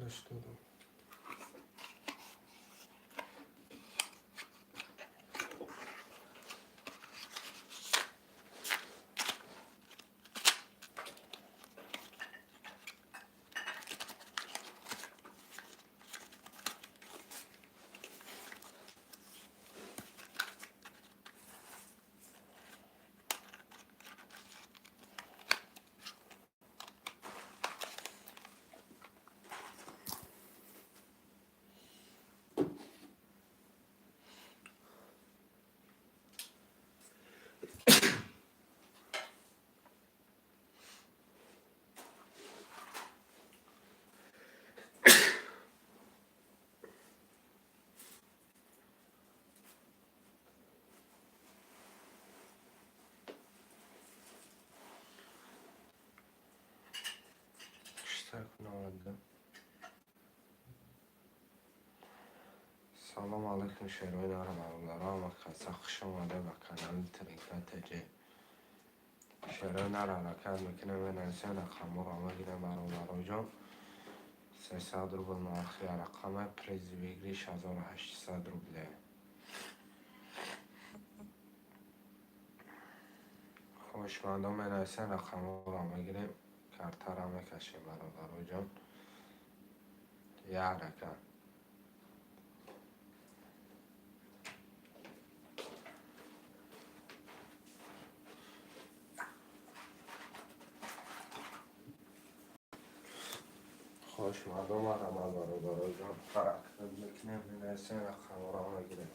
Дадам. 92. Салом алайкум, шерои нара, бародаро, ҳама каса хуш омада ба канали Тринка ТЖ. Шерои нара, ҳаракат мекунем, менависем, рақамҳоро мегирем, бародароҷон. 300 рубл нархи рақаме, приз выигрыш 1800 рубле. Хоҳишмандон менависем, рақамҳоро мегирем, картаро мекашем, бародароҷон. Як ҳаракат. Хоҳишмандон, марҳамат, бародароҷон, ҳаракат мекунем, менависем, рақамҳоро мегирем.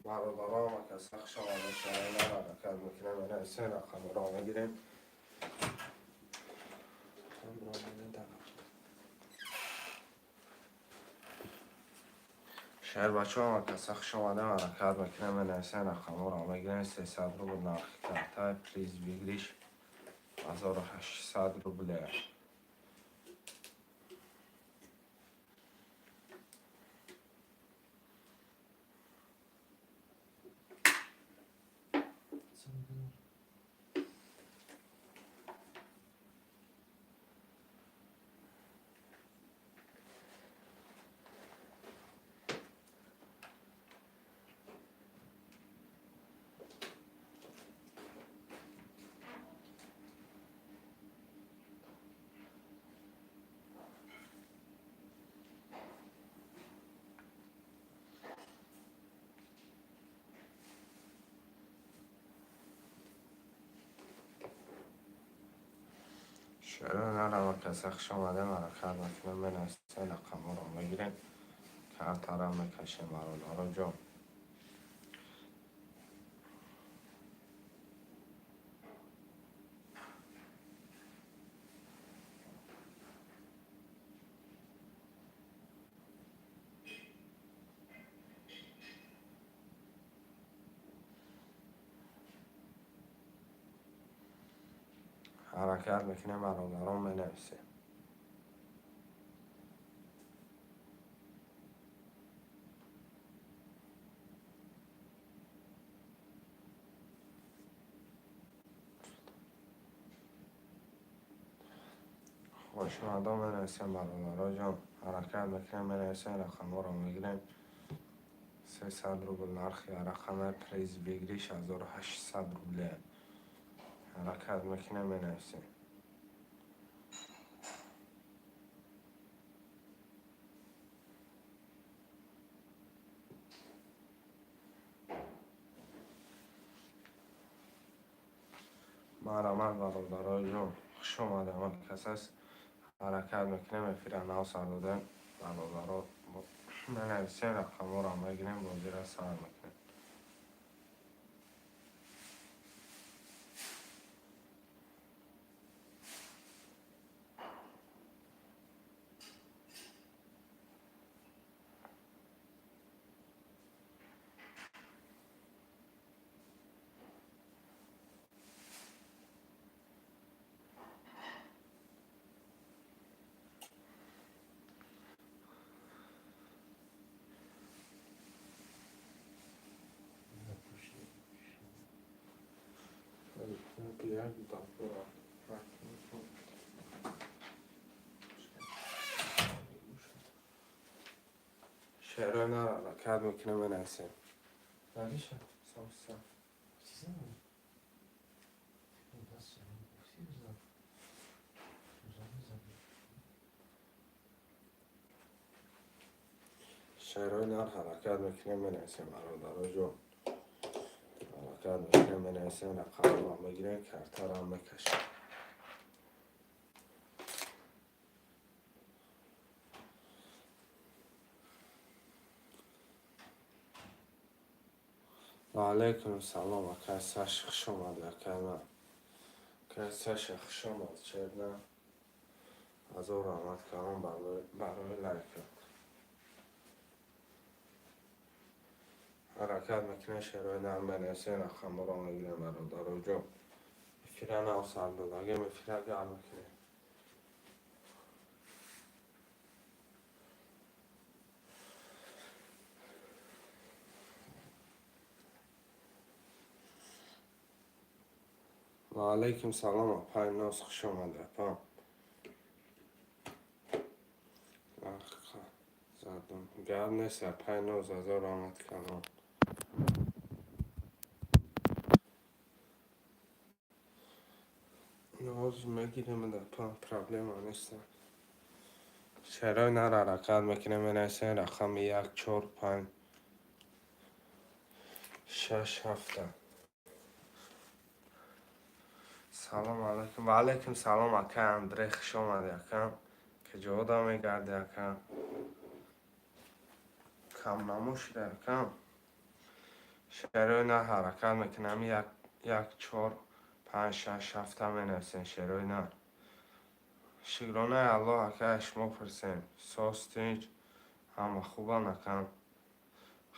Бародаро, ҳама каса хуш омада. Шерои нара, ҳаракат мекунем, менависем, рақамҳоро мегирем. Шербачо, ҳама каса хуш омадем. Ҳаракат мекунем, менависем, рақамҳоро мегирем. 300 рубл нархи карта, приз выигрыш 1800 рубле. 42. Чаро нарава? Каса хуш омадем. Ҳаракат мекунем, менависем, рақамҳоро мегирем, картара мекашем, бародаро ҷон. Ҳаракат мекунем, бародарон, менависем. Хошомадон, менависем, бародаро ҷон. Ҳаракат мекунем, менависем, рақамҳоро мегирем. 300 рубл нархи рақаме, приз выигрыш 1800 рубле. Ҳаракат мекунем, менависем. Марҳамат, бародарои ҷон, хуш омадем. Кас аст, ҳаракат мекунем, эфира нав сар додем, бародаро. Менависем, рақамҳоро мегирем, бозира сар мекунем. Як дабора. Шерои нар ҳаракат мекунем, менависем. Дариша, сам. Шерои нар ҳаракат мекунем, менависем, бародаро ҷон. Ҳаракат мекунем, менависем, рақамро мегирем, картаро мекашем. Ва алайкум салом, акай Саш, хуш омадӣ, акай ман. Акай Саша, хуш омад, черна. Ҳазор раҳмат калом барои лайкат. Ҳаракат мекунем, шерои нар менависем, рақамҳоро мегирем, бародаро ҷон. Эфира нав сар додагем, эфира гарм мекунем. Ва алайкум салом, апай Ноз, хуш омадӣ, апа. Задум. Гап нест, апай Ноз, ҳазор раҳмат калом. Ноз мегирем, апа, проблема нест. Шерои нар ҳаракат мекунем, менависем рақами 1, 4, 5, 6, 7. Салом алайкум. Ва алайкум салом, ака Андрей, хуш омадӣ, ака. Куҷода мегардӣ, ака? Камнамо шуда, ака. Шерои нар ҳаракат мекунем, 1, 4, 5, 6, 7 менависем, шерои нар. Шукронаи Аллоҳ, ака, шумо пурсем. Соз, тинҷ, ҳама хубан, ака.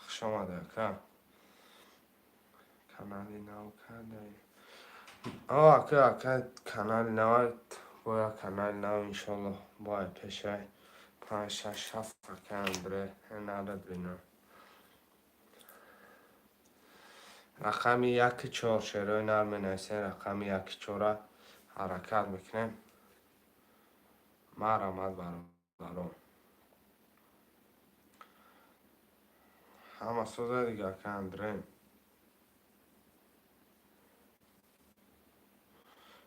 Хуш омадӣ, ака. Канали нав кардаӣ? Ака, ака, канали нав, бояд канали нав, иншоллоҳ, бояд пешай 5, 6, 7, ака Андре, нарад бинам. Рақами 1, 4, шерои нар менависем, рақами 1, 4 ҳаракат мекунем. Марҳамат, бародарон. Ҳама соза дига, ака Андре.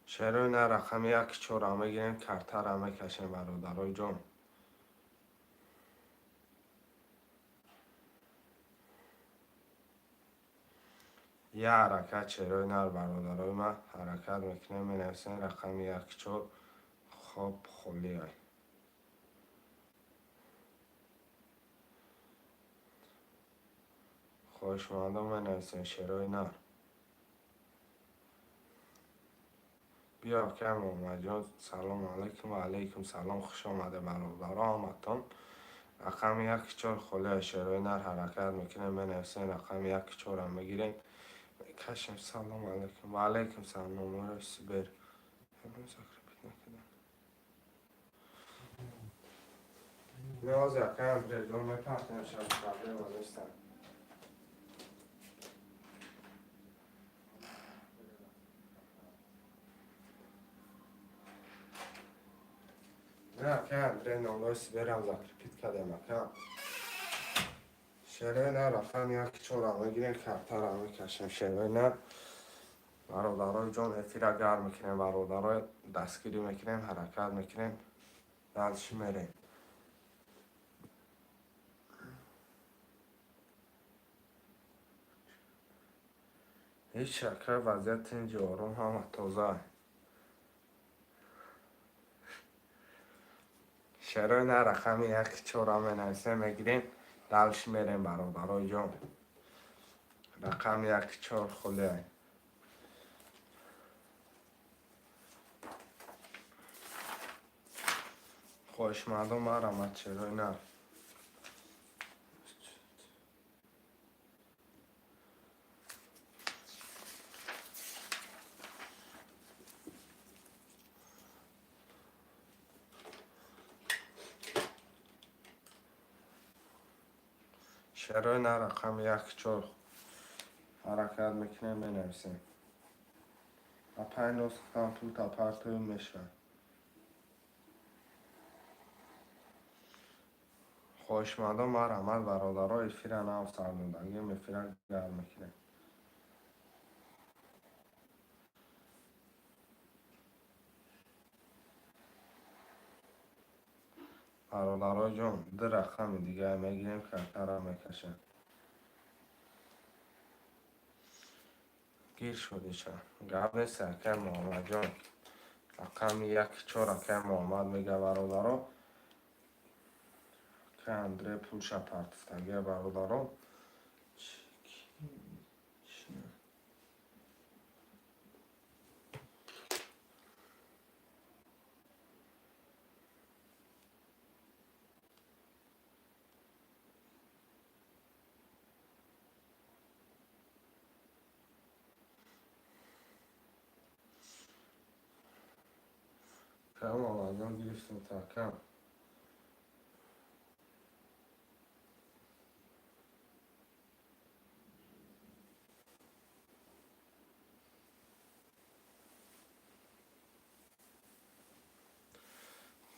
Шерои нар рақами 1, 4 мегирем, картаро мекашем, бародарои ҷон. Як ҳаракат шерои нар, бародарои ман, ҳаракат мекунем, менависем рақами 1, 4, хоб холиай. Хоҳишмандон менависем шерои нар. Биё, ака Муҳаммадҷон, салом алайкум. Ва алайкум салом, хуш омада, бародаро, ҳаматон. Рақами 1, 4 холиай, шерои нар ҳаракат мекунем, менависем рақами 1, 4 мегирем, мекашем. Салом алайкум. Ва алайкум салом, номерои Сибир. Закрепить накардам. Нози, ака Андреҷон, мепартем, шаб проблема нестам. Не, ака Андрей, номерои Сибирам закрепить кардем, ака. Шерои нар рақами 1, 4 мегирем, картаро мекашем, шерои нар. Бародарои ҷон, эфира гарм мекунем, бародарои дастгирӣ мекунем, ҳаракат мекунем, дальше мерем. Ҳеҷ, ака, вазъият тинҷи, ором, ҳама тоза. Шерои нар рақами 1, 4 менависем, мегирем, дальше мерем, бародарои ҷон. Рақами 1, 4 холиай. Хоҳишмандон, марҳамат, шерои нар. Шерои нар рақами 1, 4 ҳаракат мекунем, менависем. Апай Ноз, худам пулта партои мешавад. Хоҳишмандон, марҳамат, бародаро, эфира нав сар додагим, эфира гарм мекунем. Бародарои ҷон, ду рақами дигар мегирем, картара мекашем. Гир шудиша. Гап нест, акай Муҳаммадҷон. Рақами яки чор акай Муҳаммад мега, бародаро. Акай Андрей пулша партифтагия, бародаро. Акай Муҳаммадҷон, гирифтем такам.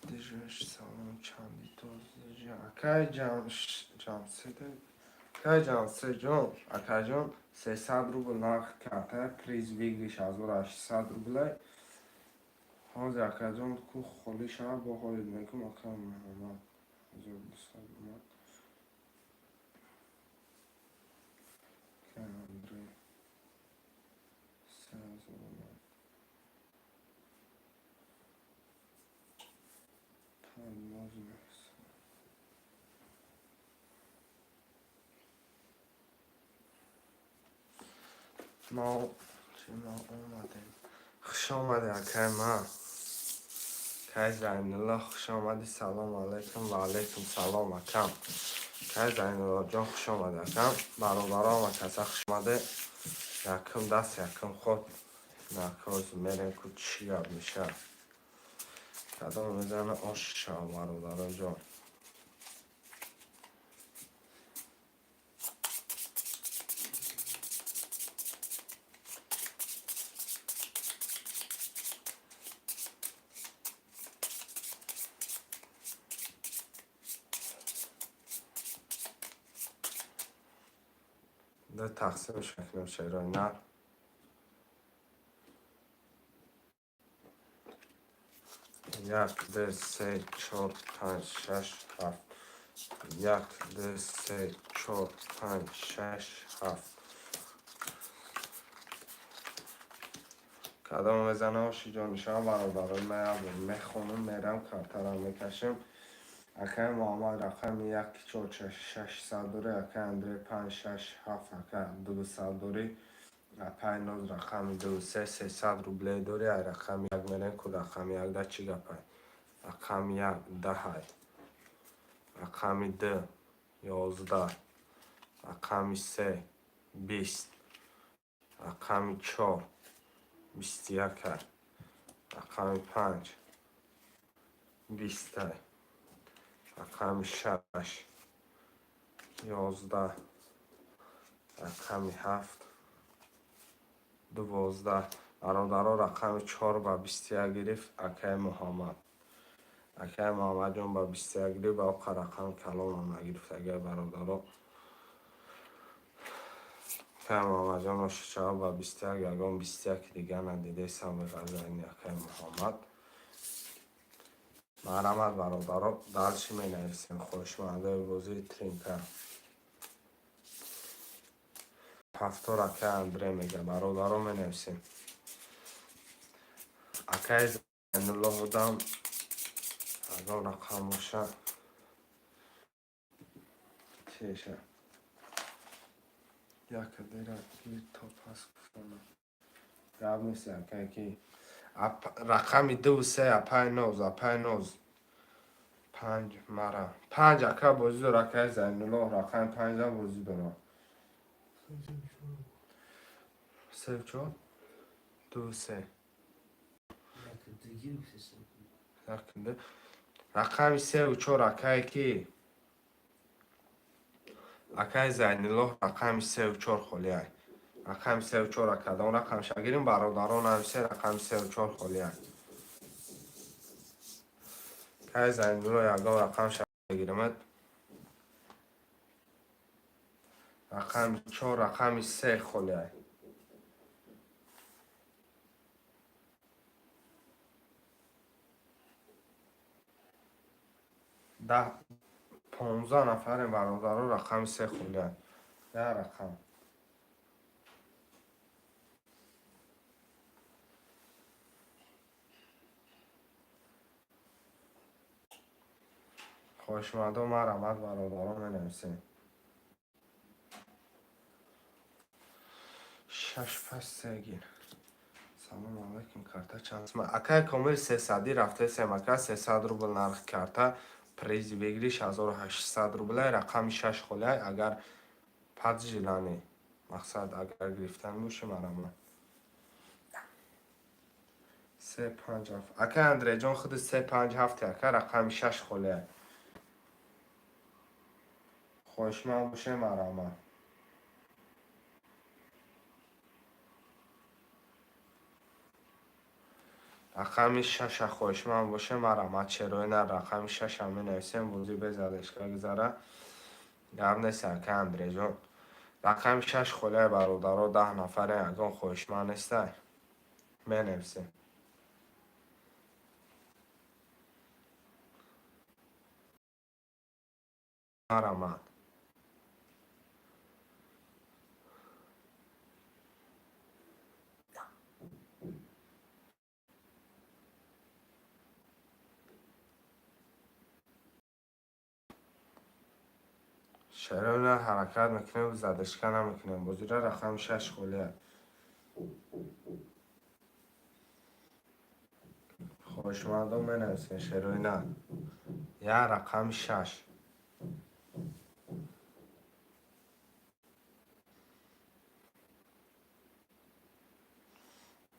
Дижаш салом, чанди тоз. Акай Ҷамшед, акай Ҷамшедҷон, акайҷон, 300 рубл нархи карта, приз выигрыш 1800 рублай. Ҳозир, акайҷон, ку холӣ шавад, бо ҳолид мекунам. Акай Муҳаммад 1200 омад. Акай Андрей 3000 омад. Панноз. Мо чӣ, мо омадем. Хуш омадӣ, акай ман. Акай Зайнулло, хуш омадӣ. Салом алайкум. Ва алайкум салом, акам. Акай Зайнуллоҷон, хуш омадӣ, акам. Бародарон ва каса, хуш омадед. Якум даст, якум ход. Накоз мерем, ку чӣ гап мешавад. Кадом мезана, ош шава, бародароҷон. Ду тақсимш мекунем, шерои нар. Як, ду, се, чор, панҷ, шаш, ҳафт. Як, ду, се, чор, панҷ, шаш, ҳафт. Кадом мезана, оши ҷонишава, бародарои ман, як бор мехонам, мерам, картара мекашем. Акай Муҳаммад рақами яки чор 600 дорӣ, акай Андрей панҷ, шаш, ҳафт, ака 200 дорӣ, апай Ноз рақами ду се 300 рублей дорӣ. Ай рақами як мерем, ку рақами як да чӣ гапай. Рақами як 10-ай, рақами ду 11, рақами се 20, рақами чор 21-ай, рақами панҷ 20-ай, рақами шаш 11, рақами ҳафт 12. Бародаро, рақами чор ба 21 гирифт акай Муҳаммад. Акай Муҳаммадҷон ба 21 гирифт, ба оқа рақами калонам нагирифт. Агар, бародаро, акай Муҳаммадҷон ошичава ба 21, ягон 21 дига надидесам беғазайни акай Муҳаммад. Марҳамат, бародаро, дальше менависем, хоҳишмандои бозии тринка. Ҳафтор акай Андрей мега, бародаро, менависем. Акай Зайнулло будам, ягон рақам боша теша. Якадера гир то пас гуфтанам. Гап нест, акай ки рақами ду се, апай Ноз, апай Ноз панҷ, мара панҷ ака бозӣ дора. Акай Зайнулло рақами панҷам бозӣ дора. Се чор ду се. Рақами севу чор, акае ки акаи Зайнуллоҳ рақами севу чор холиай. Рақами сеу чора кадом рақамша гирим, бародаро, нависе. Рақами сеу чор холия. Кай Зайнулло, ягон рақамша мегиримад. Рақами чор, рақами се холия. 10, 15 нафарем, бародаро. Рақами се холия, 10 рақам. Хоҳишмандо, марҳамат, бародаро, менависем. Шаш пас се гир. Салому алайкум, карта чанд? Акай Комил, 300-ӣ рафтесем, ака, 300 рубл нархи карта. Призи выигрыш 1800 рубля. Рақами шаш холия. Агар под желание, мақсад, агар гирифтан боши, марҳамат. Се панҷ ҳафт, акай Андреҷон, худи се панҷ ҳафте, ака. Рақами шаш холия. Хоҳишманд боше, марҳамат. Рақами шаша хоҳишманд боше, марҳамат. Черои на, рақами шаша менависем. Бозӣ без задержка гузара, гап нест, ака Андреҷон. Рақами шаш холияи, бародаро. 10 нафаре, ягон хоҳишманд нестай, менависем. Марҳамат. Шароина ҳаракат мекунем, задержка намекунем бозира. Рақами шаш холия. Хоҳишмандон, менависем. Шероина як, рақами шаш.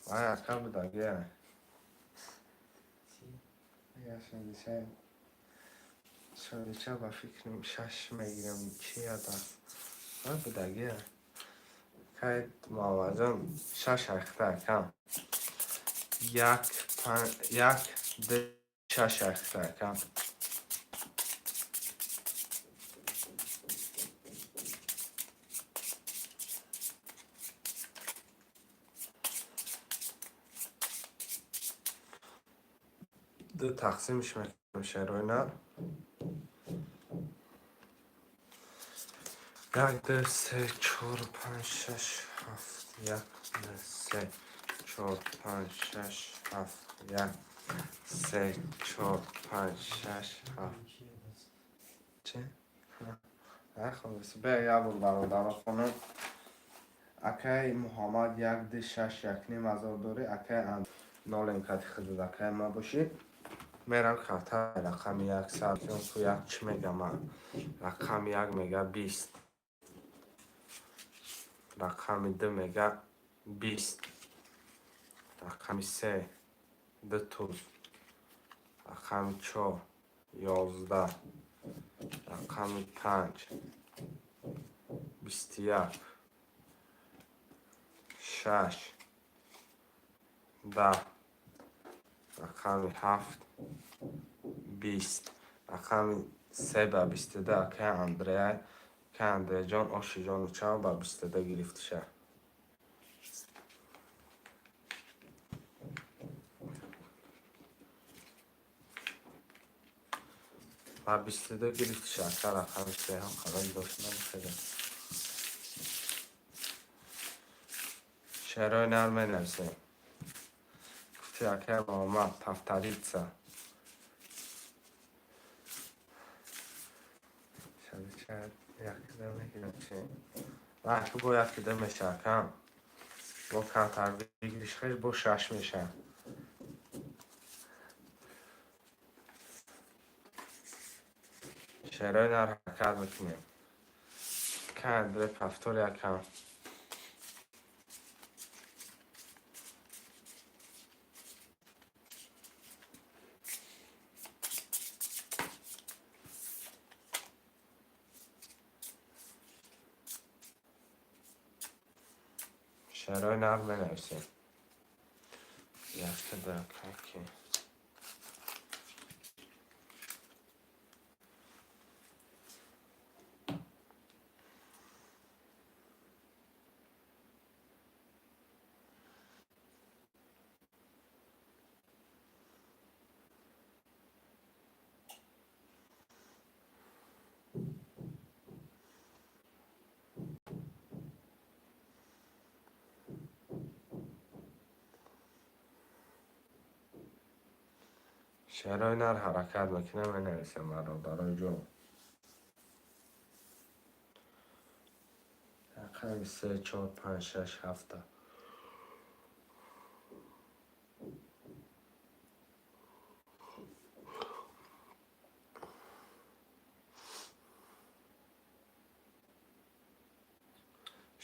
Вай, ака, будагия шодича, шодича, ба фикрам, шаш мегирам. Чи ядаст? Вай, будагия. Кай Муҳаммадҷон, шаш ҳахта, акам. Як, як, ду, шаш ҳахта, акам. Ду тақсимш мекунем, шероина. Як, ду, се, чор, панҷ, шаш, ҳафт. Як, ду, се, чор, панҷ, шаш, ҳафт. Як, се, чор, панҷ, шаш, ҳафт. Чи бе, як бор, бародаро, хонум. Акай Муҳаммад, як, ду, шаш, як ним ҳазор дорӣ, акай. Нолем кати худат, акай, ма бошӣ. Мерам карта рақами як сар ку. Як чӣ мега? Ман рақами як мега 20, рақами ду мега 20, рақами се ду туз, рақами чор 11, рақами панҷ 21, шаш 10, рақами ҳафт 20, рақами се ба 22. Акай Андрея, акай Андреҷон, ошиҷону чав, ба 22 гирифтиша. Ба 22 гирифтиша, ака. Рақами сеҳам қадам дошт набошада. Шерои нар менависем. Гуфти акай Муҳаммад, повториться. Якида мегирам чи? Вақти бо якида меша, акам. Бо камтар выигрыш хеш, бо шаш меша. Шерои нар ҳаракат мекунем. Кандре повтор, якам. Шерои нар менависем. Якта дака ки. Шерои нар ҳаракат мекунем, менависем, бародарои ҷон. Рақами се, чор, панҷ, шаш, ҳафта.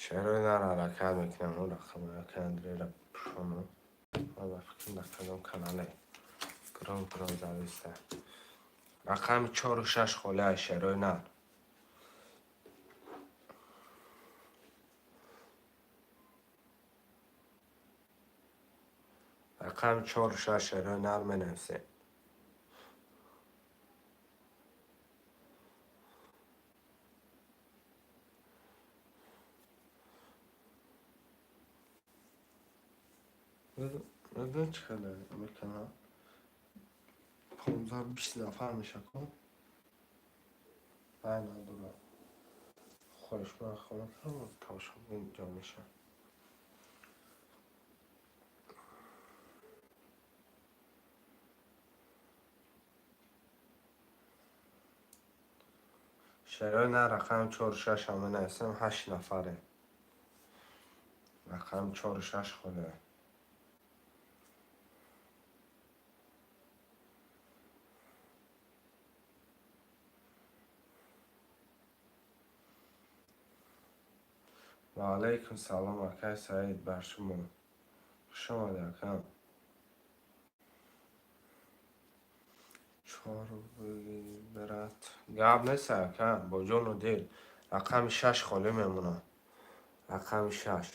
Шерои нар ҳаракат мекунем, он рақами ака Андреро пушонам. Ман ба фикрам, дар кадом канале гром гром зависта. Рақами чору шаш холиа, шерои нар. Рақами чору шаш, шерои нар менависем. Медонӣ чӣ хеле мекунам? 15-20 нафар мешакун. Бай надорам. Хоҳишманд хона тамошобин ҷо мешавад. Шерои нар, рақами чору шаш ҳам менависем, ҳашт нафаре. Рақами чору шаш холиа. Ва алайкум салом, акай Саид, бар шумо. Хуш омадед, акам. Чор брат. Гап нест, ака, бо ҷону дил. Рақами шаш холӣ мемонад. Рақами шаш.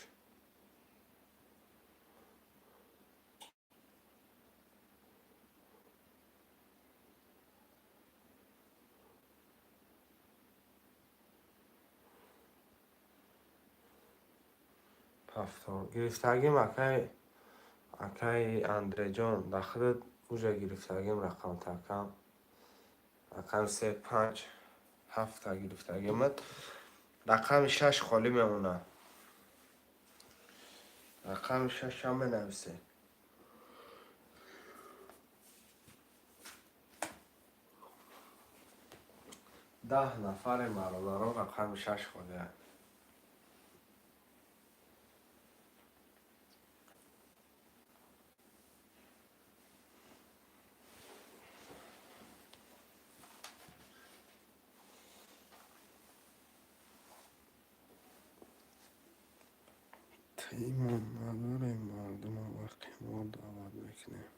Ҳафтон. Гирифтагим, акай Андреҷон, дар худат уже гирифтагим рақамта, акам. Рақами се, панҷ, ҳафта гирифтагимат. Рақами шаш холӣ мемонад. Рақами шашам менависед. 10 нафаре, бародарон, рақами шаш холиа. Имон надорем, мардума ба қимор даъват мекунем.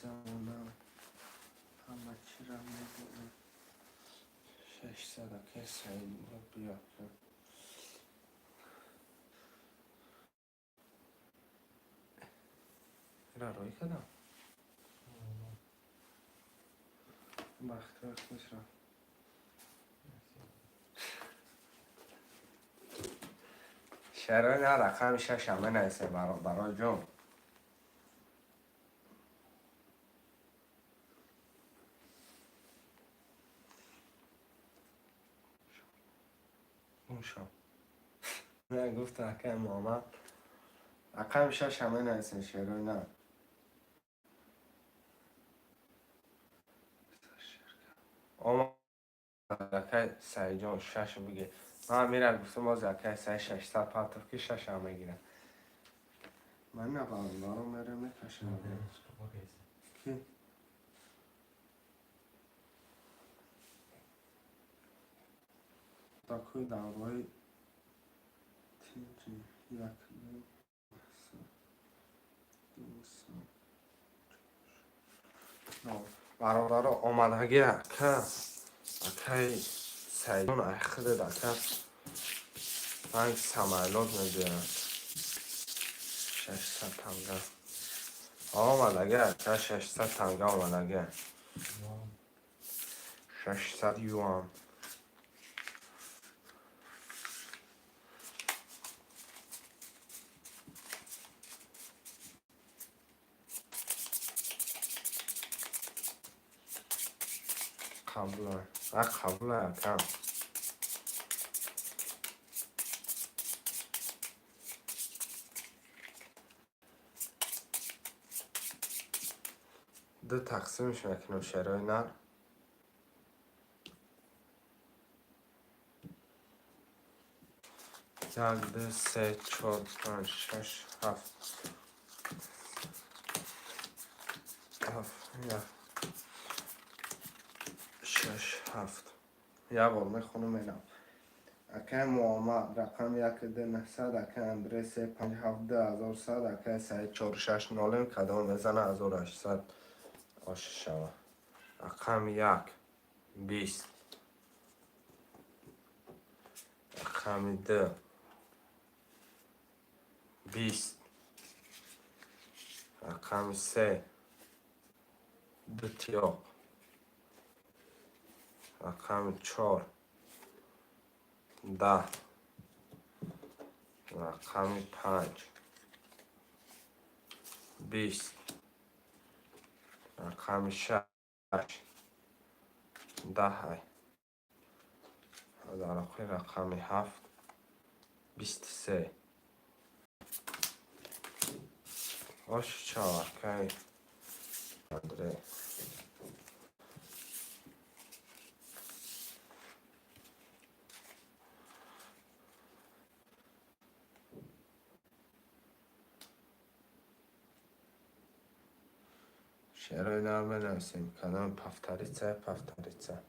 Замона ҳама чиро медонем. 600, акай Саидмурод, биё. Ира рӯй кардам. Бахти вақт рафт. Шарои на, рақами шашам менависем, бародарои ҷон. Гумшо. Не гуфта, акай Муҳаммад. Рақами шашам менависем, шерои на. Омад, акай Саидҷон, шаш бигир. Ман мира гуфтам, боз акай Саид 600 партов ки шашам мегирам. Ман на, бародарон, мерем мекашам. Ки? Такой давраи тинҷи як, ду, се, ду, се, чор, Бародаро, омадагӣ, ака, акаи Саидон, ай худат, ака, ранг самолёт мегӯянд. 600 танга омадагӣ, ака, 600 танга омадагӣ, 600 юан. Қабула, а, қабула, ака. Ду тақсимш мекунем, шерои нар. Як, ду, се, чор, панҷ, шаш, ҳафт, ҳафт, як, шаш, ҳафт. Як бор мехонам, мерам. Акай Муҳаммад, рақами як, ду, наҳсад, акай Андрей, се, панҷ, ҳафт, 2100, акай Саид, чор, шаш, нолем. Кадом мезана, 1800 оша шава. Рақами як, 20, рақами ду, 20, рақами се, ду тиёқ, рақами чор, 10, рақами панҷ, 20, рақами шаш, даҳай, дар охир рақами ҳафт, 23. Ош чав, акай Андрей. Шерои нар менависем, кадом повторится, повторится.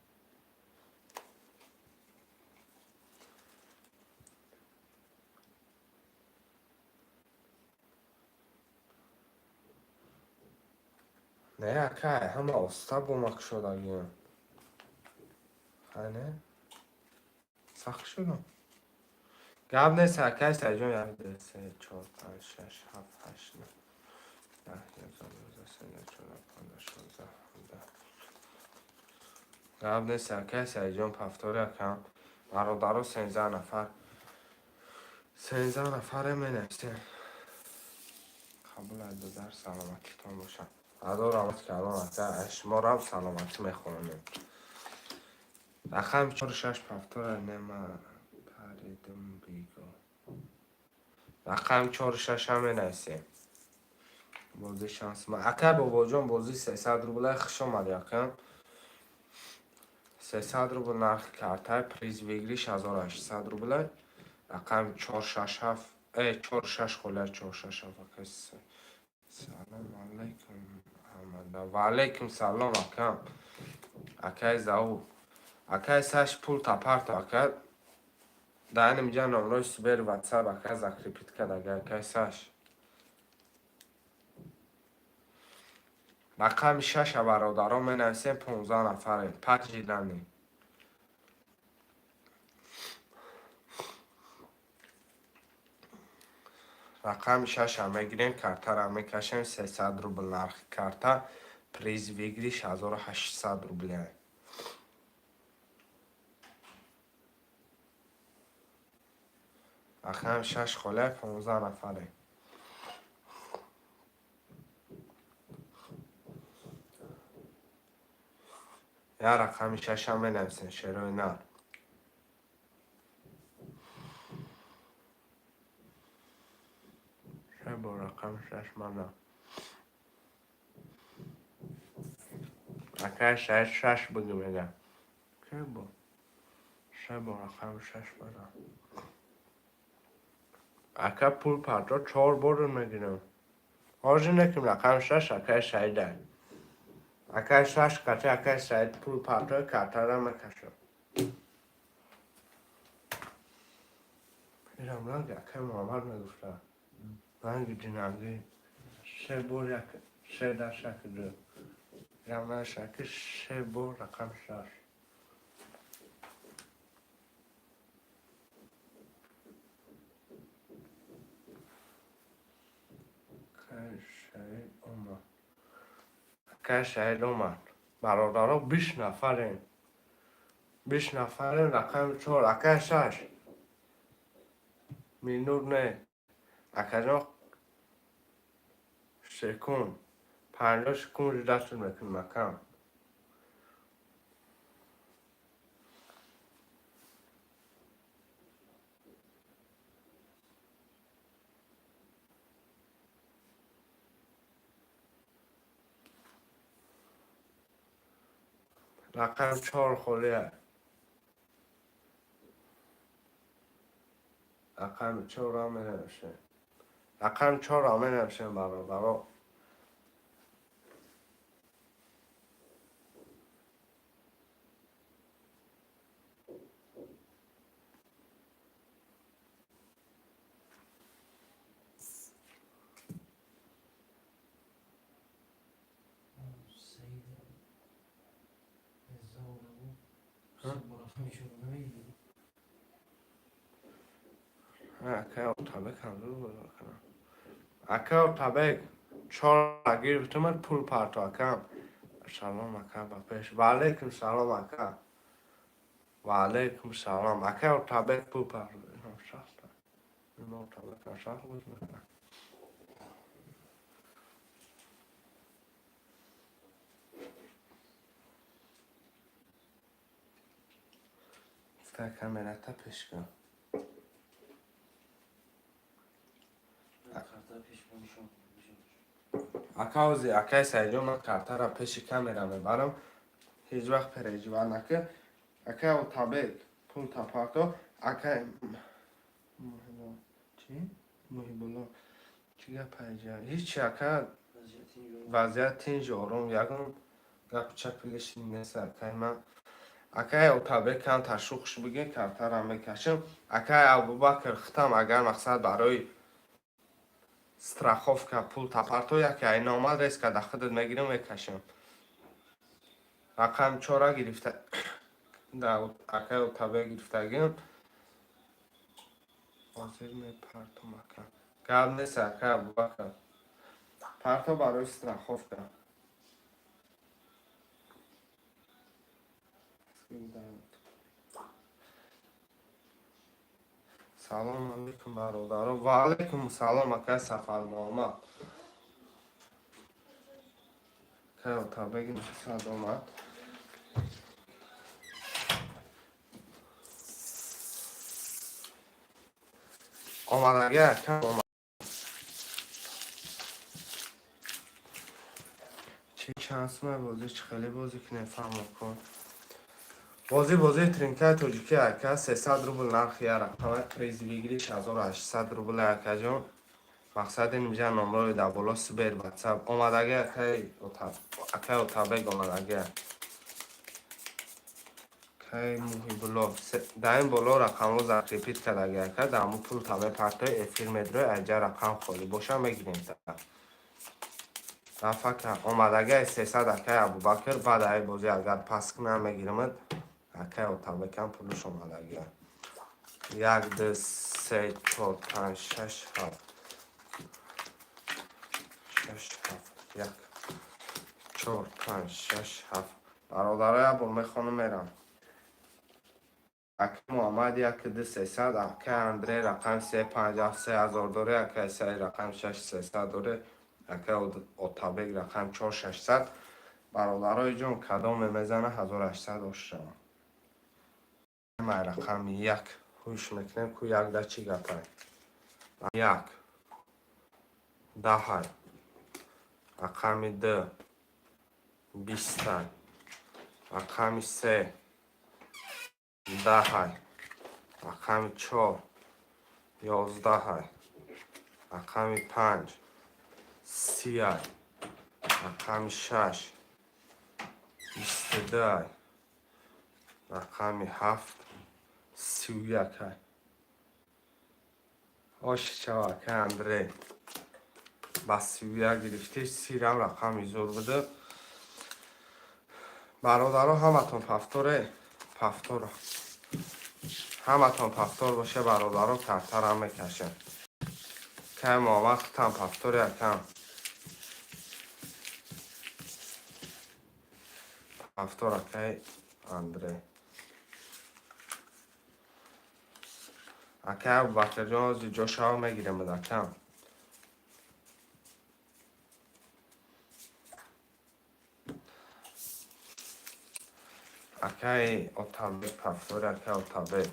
Не, акай, ҳама оста бомак шудагиам. Хай, не, сахт шудам. Гап нест, акай Саидҷон. Як, ду, се, чор, панҷ, шаш, ҳафт, ҳашт, нӯ, 10, 11, 12, 13, 14, 15, 16, 17. Гап нест, акай Саидҷон, повтори, акам. Бародаро, 13 нафар, 13 нафаре, менависем. Қабул дар саломатитон бошад. Ҳазор раҳмат калон, ака, шуморам саломатӣ мехоҳонем. Рақами чору шаш повтора нема паридум биго. Рақами чору шашам менависем. Бозӣ шанс ма, ака Бобоҷон, бозӣ 300 рубла. Хуш омадӣ, акам. 300 рубл нархи картай, приз выигрыш 1800 рубла. Рақами чор, шаш, ҳафт, чор, шаш холя, чор, шаш, ҳафт, ака. Салом алайкум ҳамада. Ва алайкум салом, акам, акай Заур. Акай Саш, пул тапарто, ака. Дар инҷа номрои Сбер, Ватсап, ака, закрепить кардага, акай Саш. Рақами шаша, бародарон, менависем. 15 нафарем. Паҷидани. Рақами шаша мегирем, картара мекашем. 300 рубл нархи карта, приз выигрыш 1800 рубля. Рақами шаш холя, 15 нафаре. Я рақами шашам менависем, шерои нар. Бо рақами шаш мана. Акай шаш, шаш биги, мега. Ке бо? Ше бо рақами шаш мана. Ака, пул парто, чор бор мегирам. Ҳозир неким рақами шаш, акай Саида. Акай шаш кати, акай Саид пул парто, картара мекашам. Ирам ранги акай Муҳаммад мегуфта. Ранги ҷинангӣ. Се бор як, се даст, як, ду. Рамашаки се бор рақам 6. Акай омад. Акай Саид омад. Бародаро, 20 нафарем. 20 нафарем, рақами 4, акай 6. Минут не. Акаҷон, секунд. 50 секунд даст мекунем, акам. Рақам 4 холия. Рақами 4 менависем. Рақами 4 менависем, бародаро. سعید هزار و رقمشون رو نمی‌دونی. Акай Отабек ҳамзур бозор кунам. Акай Отабек, 4 гирифтумад, пул парто, акам. Салом, ака, ба пеш. Ва алейкум салом, ака. Ва алейкум салом. Акай Отабек, пул парто. Шахта. Ин Отабек шах буд мекунам. Та камерата пеш кун. من کارتا پیش نشون نشون. Акаузи, акай Саидҷон, ман картара пеши камера мебарам. Ҳеҷ вақт переживать накун. Акай Отабек, пул тапарто. Акай чӣ? Муҳибулло. Чӣ гап айҷа? Ҳеҷ, ака. وضعیت اینجا. Вазъият тинҷ, ором, ягон гапу чапи лишний нест, акай ман. Акай Отабек, кам ташухш бигин, картара мекашам. Акай Абубакр, хитам, агар мақсад барои страховка пул тапарто, яке айна омад, резко да худат мегирам, мекашам. Рақам 4 гирифта да акай Отабек гирифтагим. Ҳозир мепартом, ака. Гап нест, акай Абубакр. Парто барои страховка. Салом алейкум, бародаро. Ва алейкум салом, акай Сафар Муҳаммад. Акай Отабек сад омад. Омадаги, ака, омад. Чӣ чанд сумай бозӣ, чӣ хеле бозӣ кунем, фаҳмо кун. Бозӣ, бозии тринкаи тоҷикӣ, ака, 300 рубл нархи як рақама, приз выигрыш 1800 рубл, акаҷон. Мақсади инҷа номрои дар боло, Сбер, Ватсап. Омадаги, акай Отабек омадаги. Акай Муҳибулло, дар ин боло рақамҳо закрепить кардаги, ака, дар ҳамун пул тамаи партои эфир медрои, айҷа рақам холӣ боша, мегирем та. Рафака омадаги 300, акай Абубакр, баъд ай бозӣ агар пас кунам, мегиримад. Акай Отабекам пулуш омадаги. Як, ду, се, чор, панҷ, шаш, ҳафт. Шаш, ҳафт, як, чор, панҷ, шаш, ҳафт. Бародаро, як бор мехонам, мерам. Акай Муҳаммад, як, ду, 300, акай Андрей рақами се, панҷ, ҳафт, 3000 доре, акай Саид рақами 6, 300 доре, акай Отабек рақами 4, 600. Бародарои ҷон, кадоме мезана, 1800 ош шавад. Май рақами 1 ҳуш мекунем, ку як да чӣ гапай. 1 10-ай. Рақами 2 20-ай. Рақами 3 10-ай. Рақами 4 11-ай. Рақами 5 30-ай. Рақами 6 22-ай. Рақами 7 31-ай. Оши чава, акай Андрей. Ба 31 гирифтӣ, 30-рам рақами зур буда. Бародаро, ҳаматон повторе, повтор, ҳаматон повтор боше, бародаро, картарам мекашем. Кай Муҳаммад, худтам повтори, акам. Повтор, акай Андрей. Акай Абубакрҷон, ҳозир ҷошао мегирем, акам. Акай Отабек, повтори, акай Отабек.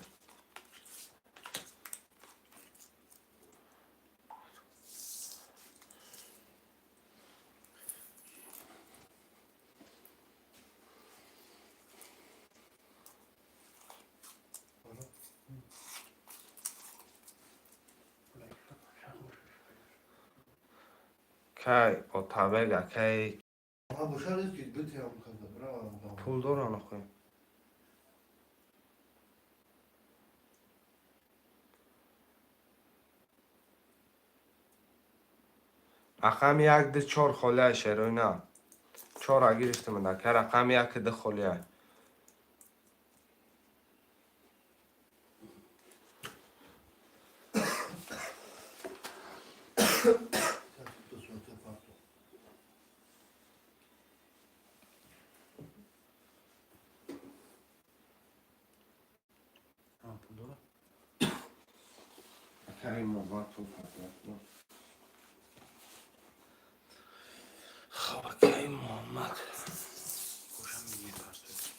Кай Отабек, акай. Пул доран охи. Рақами як, ду, чор холиай, шероина. Чора гирифтем, ака, рақами як, ду холиай. Акай Муҳаммад пул пардохт. Хоб, акай Муҳаммад. Бошам мепартоед.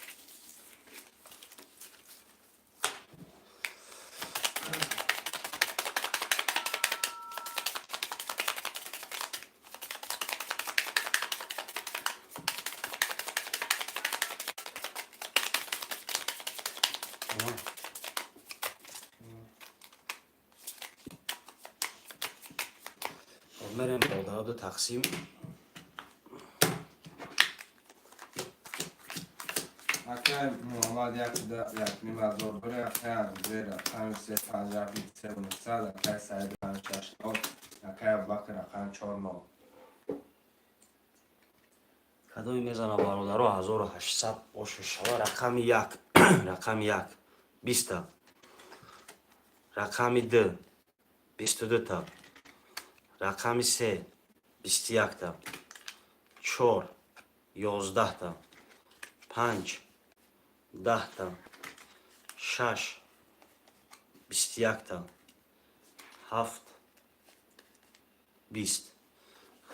Хоб, мерем ба тақсим. Акай Муҳаммад як ним ҳазор дори, акай Андрей рақами се, панҷ, як, се, нӯҳсад, акай Саид панҷ, шаш, нол, акай Абубакр рақами чор, нол. Кадоме мезана, бародаро, 1800 боша шава? Рақами як, рақами як 20-та, рақами ду 22-та, рақами се 21-та, чор 11-та, панҷ 10-та, шаш 21-та, ҳафт 20.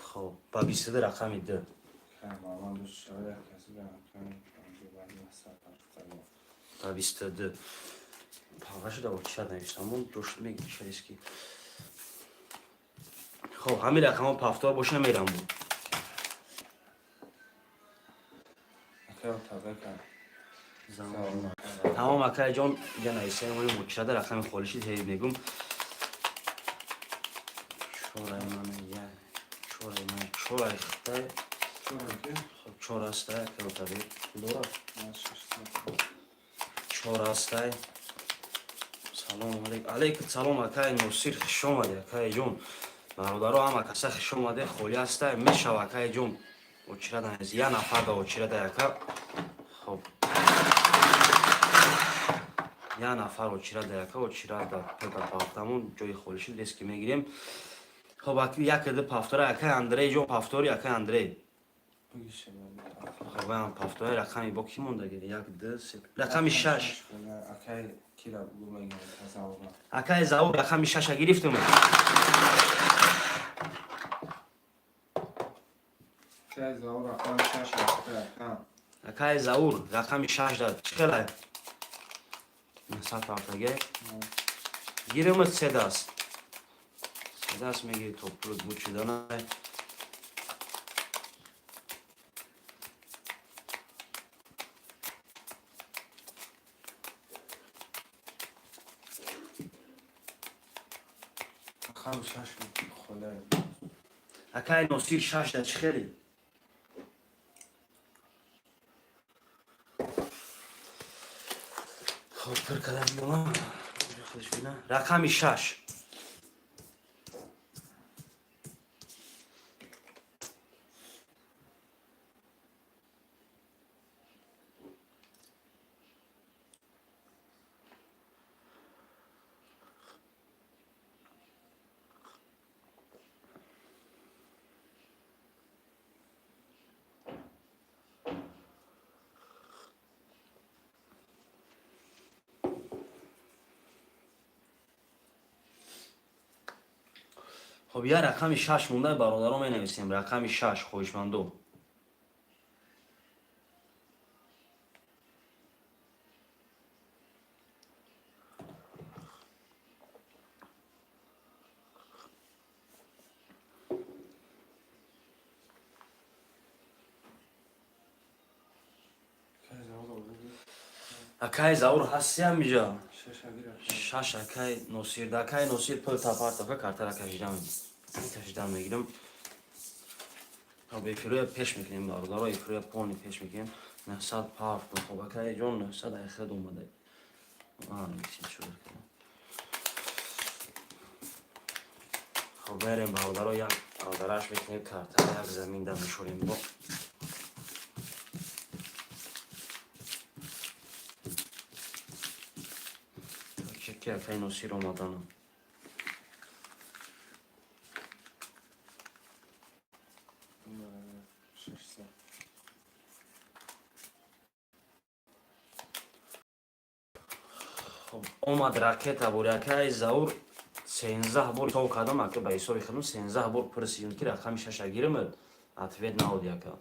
Хоб, ба 22 рақами ду. Акай Муҳаммад шава, як каси рақами панҷу баъд нӯҳсад ҳафтаду. Ба 22 павашуда очиша нависамон дошт мегишариски. Хоб, ҳамин рақамҳо повтор боша, мерам буд. Акай Отабек. Тамом, акайҷон, иҷа нависаем мочирада рақами холиши мегум. Чорай мана, як, чорай мана, чорай хитай. Хоб, чор ҳастай, акай Отабек дора. Чор ҳастай. Салом алейкум. Алейкум салом, акай Носир, хуш омадед, акайҷон. Бародаро, ҳама каса хуш омадед, холӣ ҳастай, мешава, акайҷон. Очирада як нафар да очирада яка. Хоб. Як нафар очирада яка, очирада пета пафтамон ҷои холӣ шуд, резки мегирем. Хоб, як ду повтора, акай Андрей ҷон, повтори, акай Андрей. Хоб, ам повтори рақами бо ки мондаги? Як, ду, се. Рақами шаш. Акай кира бугу мегирем, Заура. Акай Заур, рақами шаша гирифтум. Акай Заур рақами шаш акам. Акай Заур, рақами шаш да чӣ хелай? 900 ҳафтаге. Гирим се даст. Се даст мегири то пулут буд шуданай. Рақами шаш холе. Акай Носир, шаш да чӣ хели? Хоб, пир кардам биёма. Худаш бина. Рақами шаш. Хоб, як рақами шаш монда, бародаро, менависем рақами шаш, хоҳишмандо. Акай Заур, ҳастиам иҷа? Шаш. Акай Носир, да, акай Носир, пул тапартака, картара кашида мегирам. Хоб, эфироя пеш мекунем, бародаро, эфироя полный пеш мекунем. 900 парт. Хоб, акай ҷон, 900 айхед омада. Хоб, мерем, бародаро, як бародараш мекунем, картара як заминда мешорем бо. Ки акай Носир омаданам. Омад ракета бури, акай Заур. 13 бор ҳисоб кардам, ака, ба ҳисоби худам 13 бор пурсидем, ки рақами шаша гирим, ответ наоди, ака.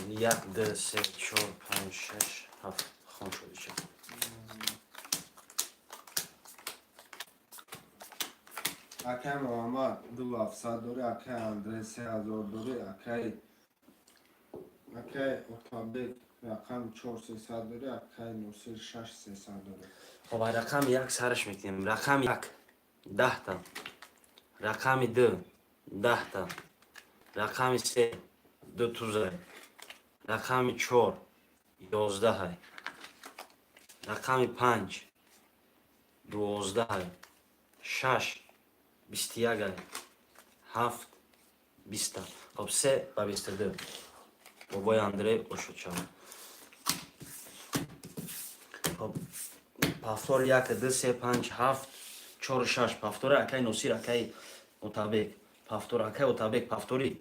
Як, ду, се, чор, панҷ, шаш, ҳафт хон шуд. Акай Муҳаммад 2700 дорӣ, акай Андрей 3000 дорӣ, акай Отабек рақами чор 300 дорӣ, акай Носир шаш 300 дорӣ. Хоб, ай рақами як сараш мекунем. Рақами як 10-та, рақами ду 10-та, рақами се ду тузай, рақами чор 11-ай, рақами панҷ 12-ай, шаш 21-ай, ҳафт 20-та. Хоб, се ба 22. Бобои Андрей, ошудшава. Хоб, повтор: як, ду, се, панҷ, ҳафт, чор, шаш. Повтори, акай Носир, акай Отабек, повтор. Акай Отабек, повтори.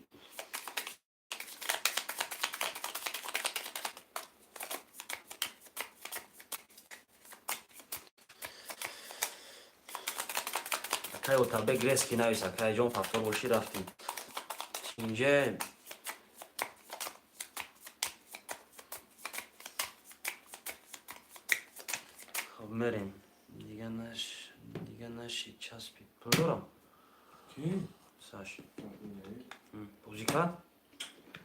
Акай Отабек, резкий навис, акай ҷон, повтор бошӣ, рафтем инҷа. Хоб, мерем. Дига наши часпи, пул дорам. Ки? Саш бозӣ кард.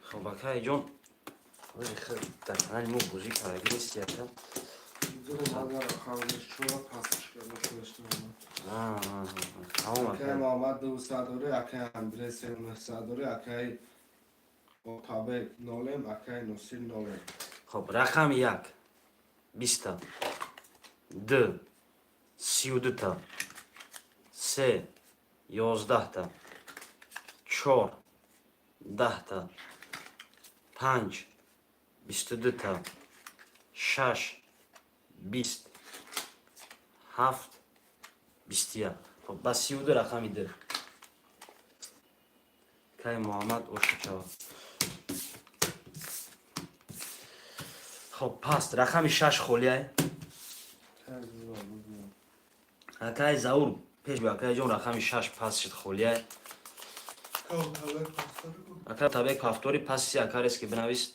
Хоб, акай ҷон, дар канали мо бозӣ кардаги нести, ака. Тамом. Акай Муҳаммад 200 дорӣ, акай Андрей се 900 дорӣ, акай Отабек нолем, акай Носир нолем. Хоб, рақами як 20-та, ду 32-та, се 11-та, чор 10-та, панҷ 22-та, шаш 20, ҳафт 21. Хоб, ба 32 рақами ду. Кай Муҳаммад, ошучава. Хоб, паст рақами шаш холиай. Акай Заур, пеш бо, акай ҷон, рақами шаш паст шид, холиай. Акай Табек, повтори пасти, ака, резкий бинавис,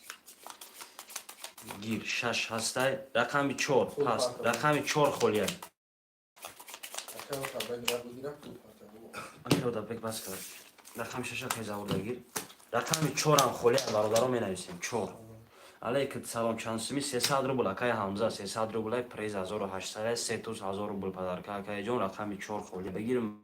гир. Шаш ҳастай, рақами чор паст, рақами чор холиай. Акай Отабек бас кард. Рақами шаша акай Заурда гир, рақами чорам холиай, бародаро, менависем чор. Алейкум салом, чанд суми? 300 рубл, акай Ҳамза, 300 рублай. Приз 1800, се туз 1000 рубл подарка. Акай ҷон, рақами чор холи бигирм.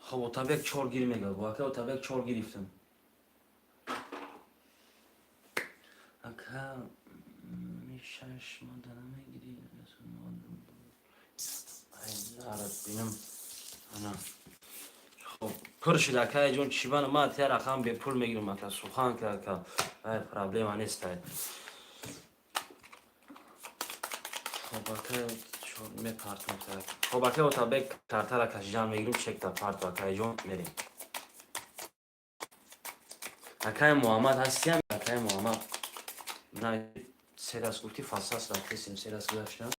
Хоб, Отабек чор гир мега. Бо ака Отабек чор гирифтам. Ака, шаш мода намегирӣ? Зарат бинам. Ана, хоб, пур шуд, акай ҷон. Чӣ бана, ман тя рақам бепул мегирам, ака, сухан ка, ака, ай проблема нестай. Хоб, ака. Мепартам. Хоб, акай Отабек, картара кашидан мегирим, чекта парту, акайҷон, мерем. Акай Муҳаммад ҳастиям, акай Муҳаммад. На, се даст гуфти, фасас рафтесем, се даст гузаштам.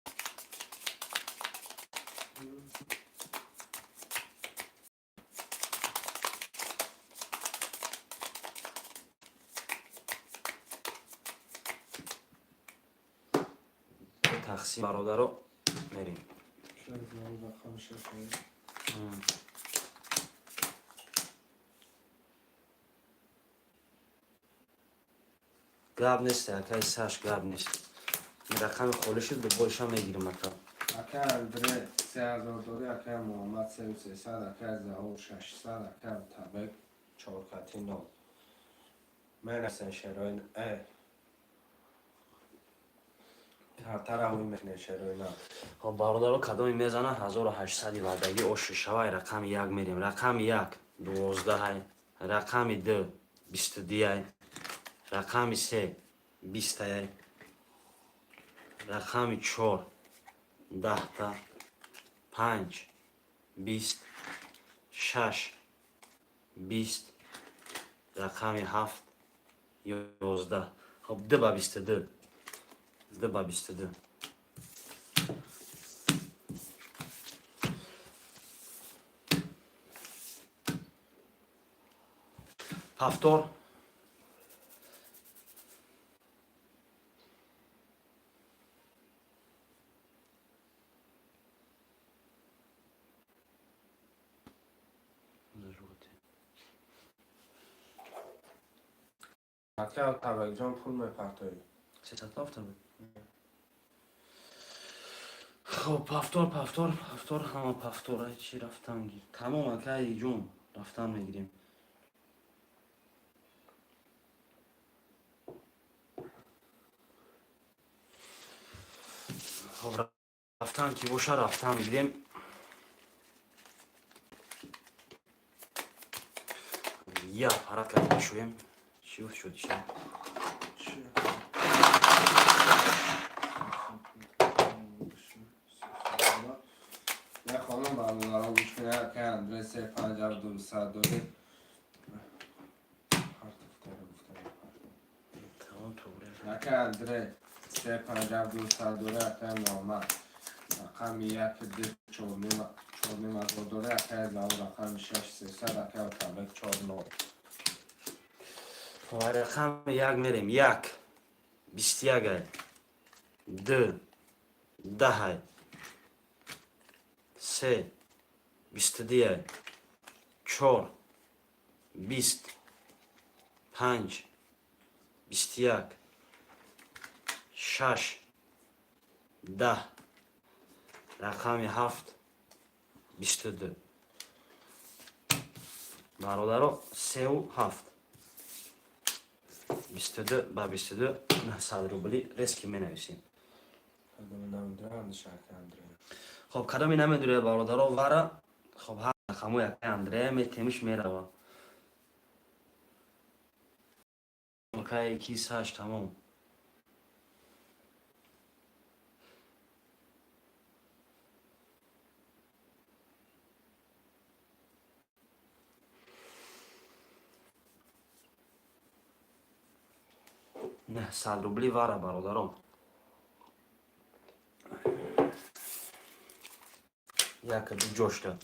Тақсим, бародаро, мерем. Рақами шаш. Гап нест, акай Саш, гап нест. Рақами холӣ шуд, дубоиша мегирим, ака. Акай Андре 3000 дори, акай Муҳаммад 3300, акай Заҳур 600, акай Табек чоркати нол. Менасен шерои картара ҳуй мекунем, шерои нав. Хоб, бародаро, кадоме мезана, 1800 ваъдагӣ оши шавай. Рақами як мерем. Рақами як 12-ай, рақами ду 22-ай, рақами се 20-ай, рақами чор 10-та, панҷ 20, шаш 20, рақами ҳафт 11. Хоб, ду ба 22, ду ба 22. Повтор. Акай Табекҷон, пул мепартоӣ. Сесад повтор. Хоб, повтор, повтор, повтор, ҳама повтор. Ай, чи рафтан гир. Тамом, акай ҷон, рафтан мегирем. Хоб, рафтан ки боша, рафтан мегирем. Я аппарат карда мешӯем. Чӣ шуд, чи? Чӣ? Мехонам, бародаро, гӯш кунед. Акай Андре се панҷ ҳафт дусад дори. Тамом, туғри. Акай Андре се панҷ ҳафт дусад дори, акай Муҳаммад рақами як ду чорним ҳазор дори, акай Заҳур рақами шаш сесад, акай Отабек чор нол. Хоб, рақами як мерем. Як 21-ай, ду 10-ай, се 22-ай, чор 20, панҷ 21, шаш 10, рақами ҳафт 22. Бародаро, сеу ҳафт 22 ба 22, 900 рубли резкий менависем. Кадоме намедонам, андеша, акай Андре. Хоб, кадоме намедонед, бародаро, вара. Хоб, ҳар рақамо якай Андрея метемиш, мерава. Акай кисаш тамом. 900 рубли вара, бародарон. Як ду ҷошта.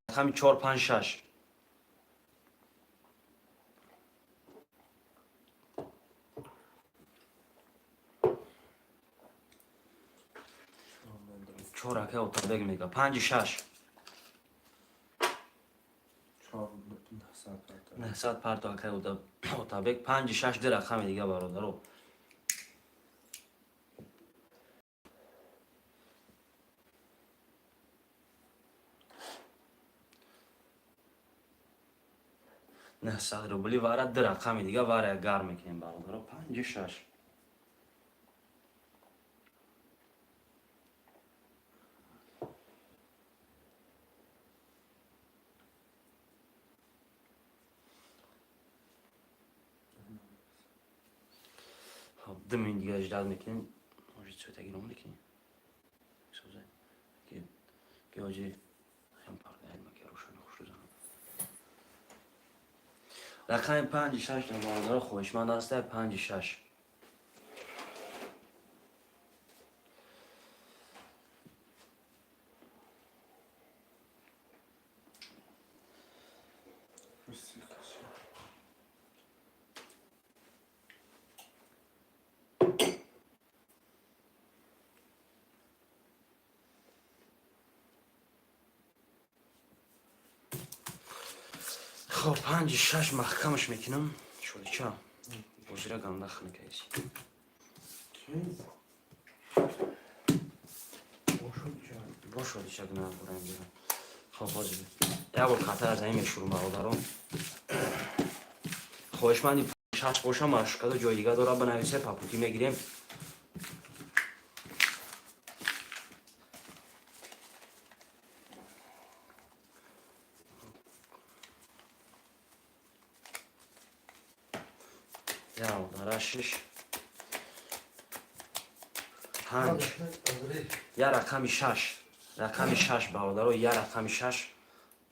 Рақами чор, панҷ, шаш. Чор, акай Отабек мега. Панҷи шаш. Чор 900 парто. 900 парто, акай Отабек. Панҷи шаш, ду рақами дига, бародаро. 900 рубли вара, ду рақами дига вара, як гарм мекунем, бародаро. Панҷи шаш. Хоб, 2 минут дига ждать мекунем. Может, цветагиро мекунем. Созай. Биёҷи хем пардаи рӯшани хушрӯ занам. Рақами панҷи шаш бародаро хоҳишманд аста, панҷи шаш. Хоб, панҷи шаш маҳкамаш мекунам. Шодича бозира ганда хунакаиси. Бо шодича гуна бураем бира. Хоб, ҳозир як бор картара замин мешурум, бародарон. Хоҳишманди шаш боша, машкадо ҷои дига дора, бинависе, папутӣ мегирем. Дара шиш, панҷ, я рақами шаш, рақами шаш, бародаро, я рақами шаш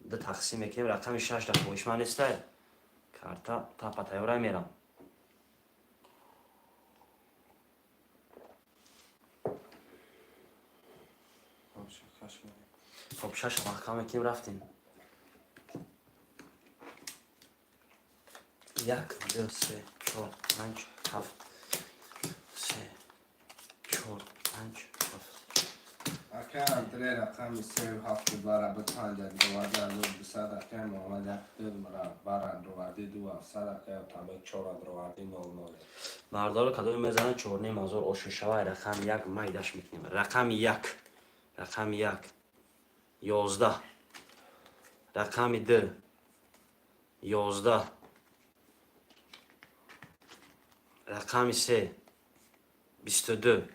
ду тақсим мекунем. Рақами шаш дар хоҳишманд нестай, карта тапа тайёра мерам. Хоб, шаша маҳкам мекунем, рафтем. Як, ду, се, чор, панҷ, ҳафт, се, чор, панҷ, ҳафт. Ака Андре рақами сею ҳафту бара бу панҷ адроварди 1200, акай Муҳаммад як ду бар адроварди ду ҳафтсад, акай Отабек чор адроварди нол нол. Бародаро, кадоме мезанад, 4500 ошишава. Рақами як майдаш мекунем. Рақами як, рақами як, 11, рақами ду, 11, рақами се, 22,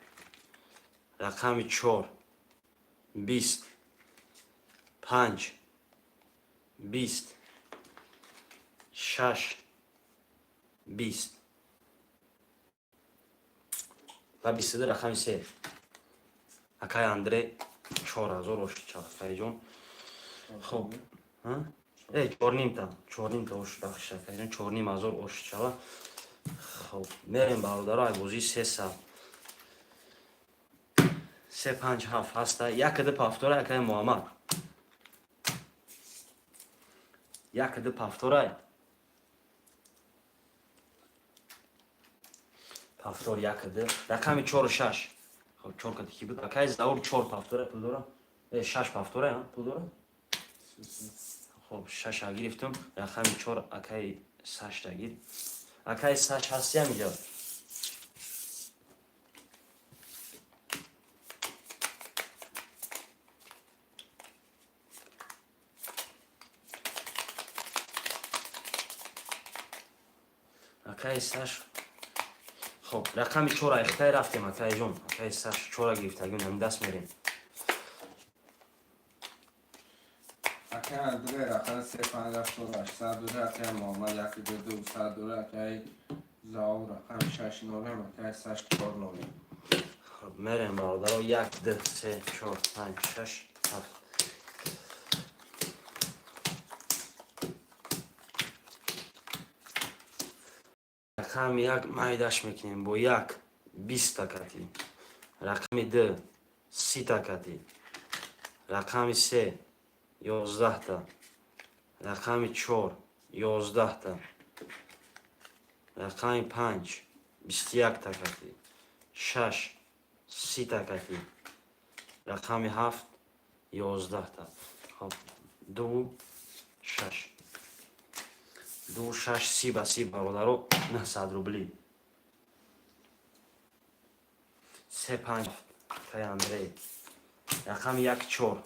рақами чор, 20, панҷ, 20, шаш, 20 ва 22. Рақами се, акай Андре, 4000 ошичава, акайҷон. Хоб, чорнимта, чорнимта ош бахш, акайҷон, 4500 ошичава. Хоб, мерем, бародаро, ай бозии 300. Се, панҷ, ҳафт ҳаста. Якаду пафтора, акай Муҳаммад, якаду пафторай, пафтор якаду. Рақами чору шаш. Хоб, чор кати ки буд? Акай Заур чор пафтора пул дора, шаш пафтора пул дора. Хоб, шаша гирифтум. Рақами чор акай сашта гир. Акай саш ҳасти ҳамиҷа? Акай саш. Хоб, рақами чора ихтай рафтем, акайҷон. Акай саш чора гирифтагим, ҳамин даст мерем. Акай Андре рақами се, панҷ, ҳафт, чор, ҳаштсад дора, акай Муҳаммад як ду ду сад дора, акай Заур рақами шаш нолем, акай саш чор нолем. Хоб, мерем, бародаро. Як, ду, се, чор, панҷ, шаш, ҳафт. Рақами як майдаш мекунем бо як, 20-та кати, рақами ду, 30-та кати, рақами се, 11-та, рақами чор, 11-та, рақами панҷ, 21-та кати, шаш, 30-та кати, рақами ҳафт, 11-та. Хоб, ду, шаш, ду, шаш, си ба си, бародаро, 900 рубли. Се, панҷ, тай Андрей. Рақами як, чор,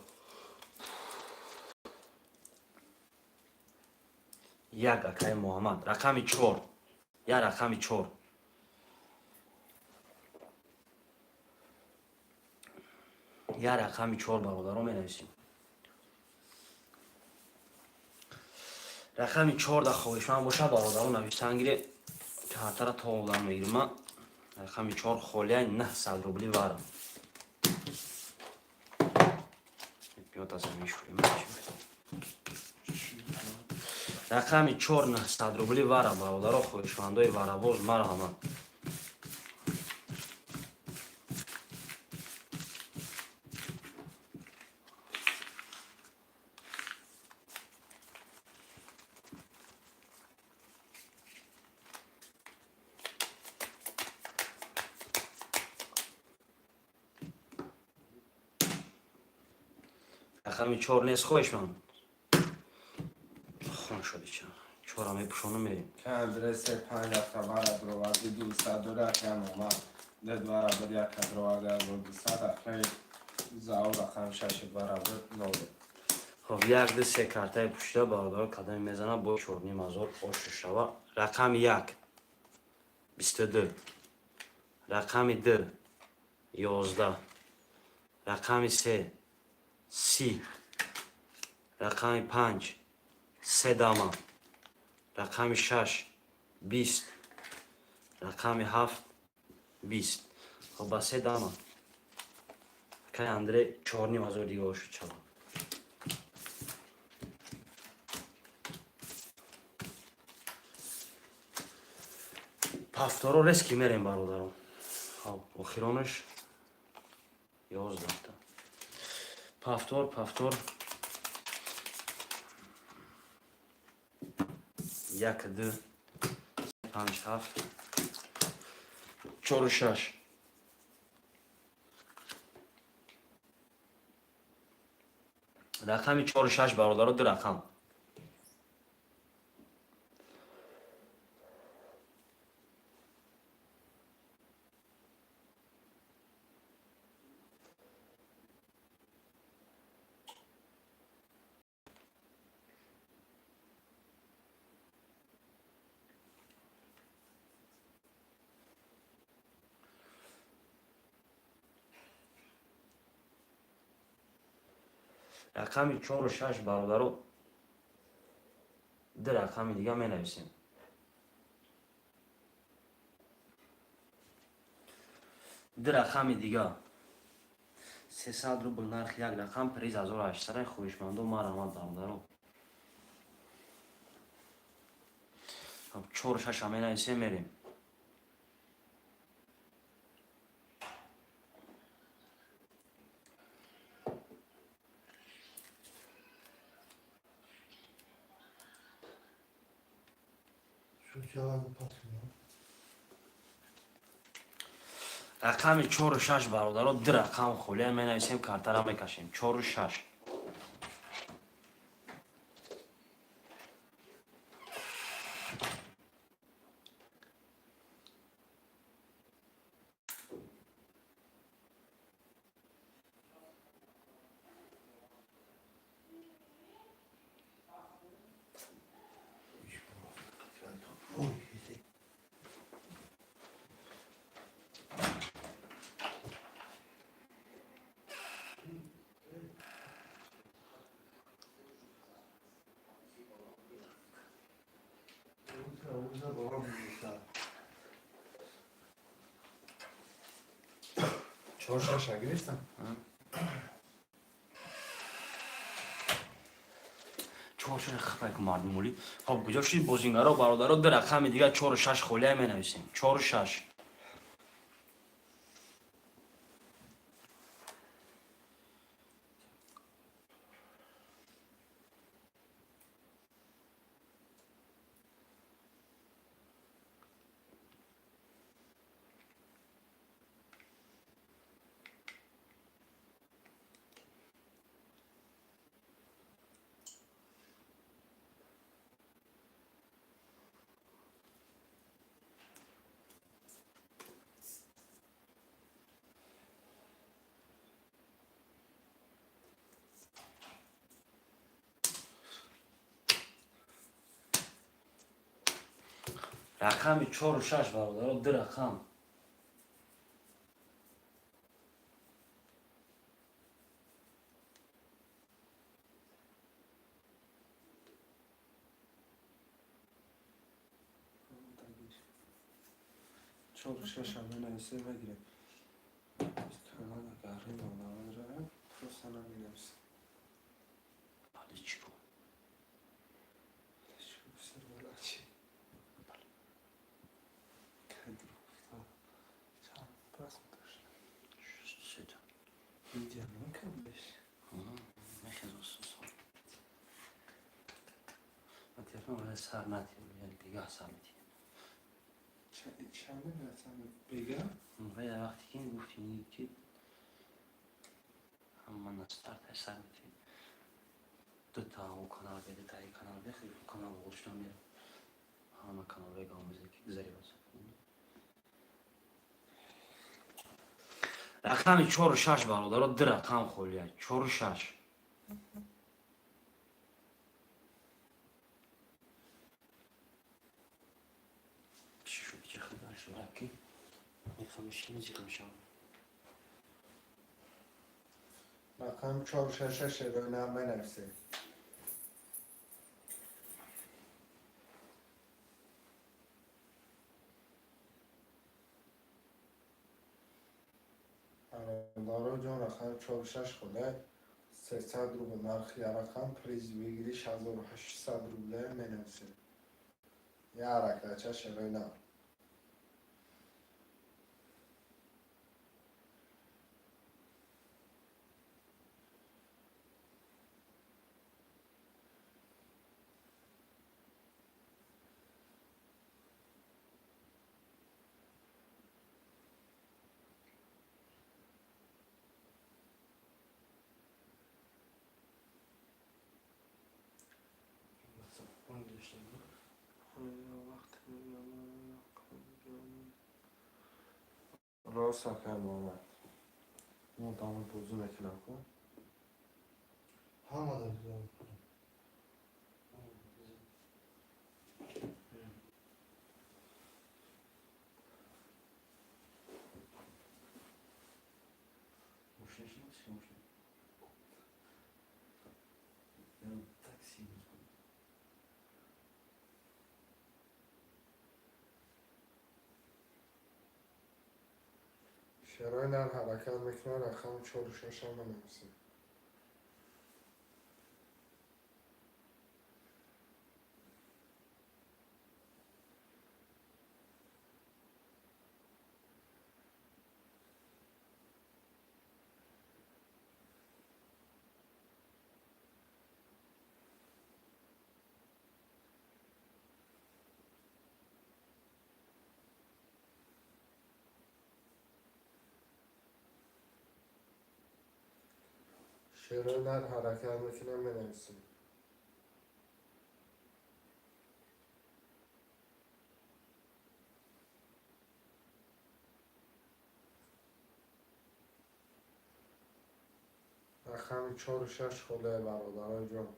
як, акаи Муҳаммад. Рақами чор, я рақами чор, я рақами чор, бародаро, менависем. Рақами чор да хоҳишманд боша, бародаро, нависан гире, картара то олам мегирим ман. Рақами чор холияй, 900 рубли варам. Чемпионата мешурем. Рақами чор 900 рубли вара, бародаро, хоҳишмандои варабоз, марҳамат. Рақами чор нест, хоҳишманд. Хон шуди ча. Чора мепӯшонам, мерем. Андре се панҷ рафта вара бироварди 200 рақам омад. Дед вара буд як бироварди 1200 акай зау рақам шаши вара буд нол. Хоб, як, ду, се картаи пӯшида, бародаро, кадаме мезана бо 4500 ошу шава. Рақами як 22, рақами ду 11, рақами се 30, рақами панҷ се дама, рақами шаш 20, рақами ҳафт 20. Хоб, ба се дама акай Андре 4500 дига ошуд шава. Повторо резки мерем, бародарон. Хоб, охиронаш 11-та. Повтор, повтор. Як, ду, панҷ, ҳафт, чору, шаш. Рақами чору шаш, бародаро, ду рақам. Рақами чору шаш, бародаро, ду рақами дига менависем. Ду рақами дига. 300 рубл нархи як рақам, приз 1800. Хоҳишмандо, марҳамат, бародаро. Чору шаша менависем, мерем. Şu cevabı patmıyor. Рақами чору шаш, бародаро, ду рақам холия менависем, картара мекашем. Чору шаш. Чор шаша гирифтам. Чор шаша хапай ку мардумули. Хоб, куҷо шуд бозингаро, бародаро? Ду рақами дига, чору шаш холия менависем. Чору шаш. Рақами чору шаш, бародаро, ду рақам. Чору шаша менависем, мегирем. Канала гарри монавадра просто наменависем. Бояд сар натиҳем, яъне бегаҳ сар метиҳем. Чанде бояд сар бегаҳ? Вай вақте ки гуфтем, ки ҳама на старт сар метиҳем. Дута о канал бе, дута и канал бе, хеле канал оғоз шуда мера. Ҳама каналҳои гамбиза ки гузари баса. Рақами чору шаш, бародаро, ду рақам холия. Чору шаш. Чӣ шуд, чӣ хабар шуд, ки мехоҳам зиқ мешавам. Рақам чору шаша шерои нар менависед. Бародаро ҷон, рақами чору шаш холия, 300 рубл нархи я рақам, приз выигрыш 1800 рубле менависед. Я ҳаракатча шерои нар. Рост акай Муҳаммад. Мо давом бозӣ мекунам ку. Ҳама дар. Такси. Шерои нар ҳаракат мекунад, рақами чору шаша менависед. Шерои нар ҳаракат мекунад, менависем. Рақами чору шаш холия, бародарои ҷон.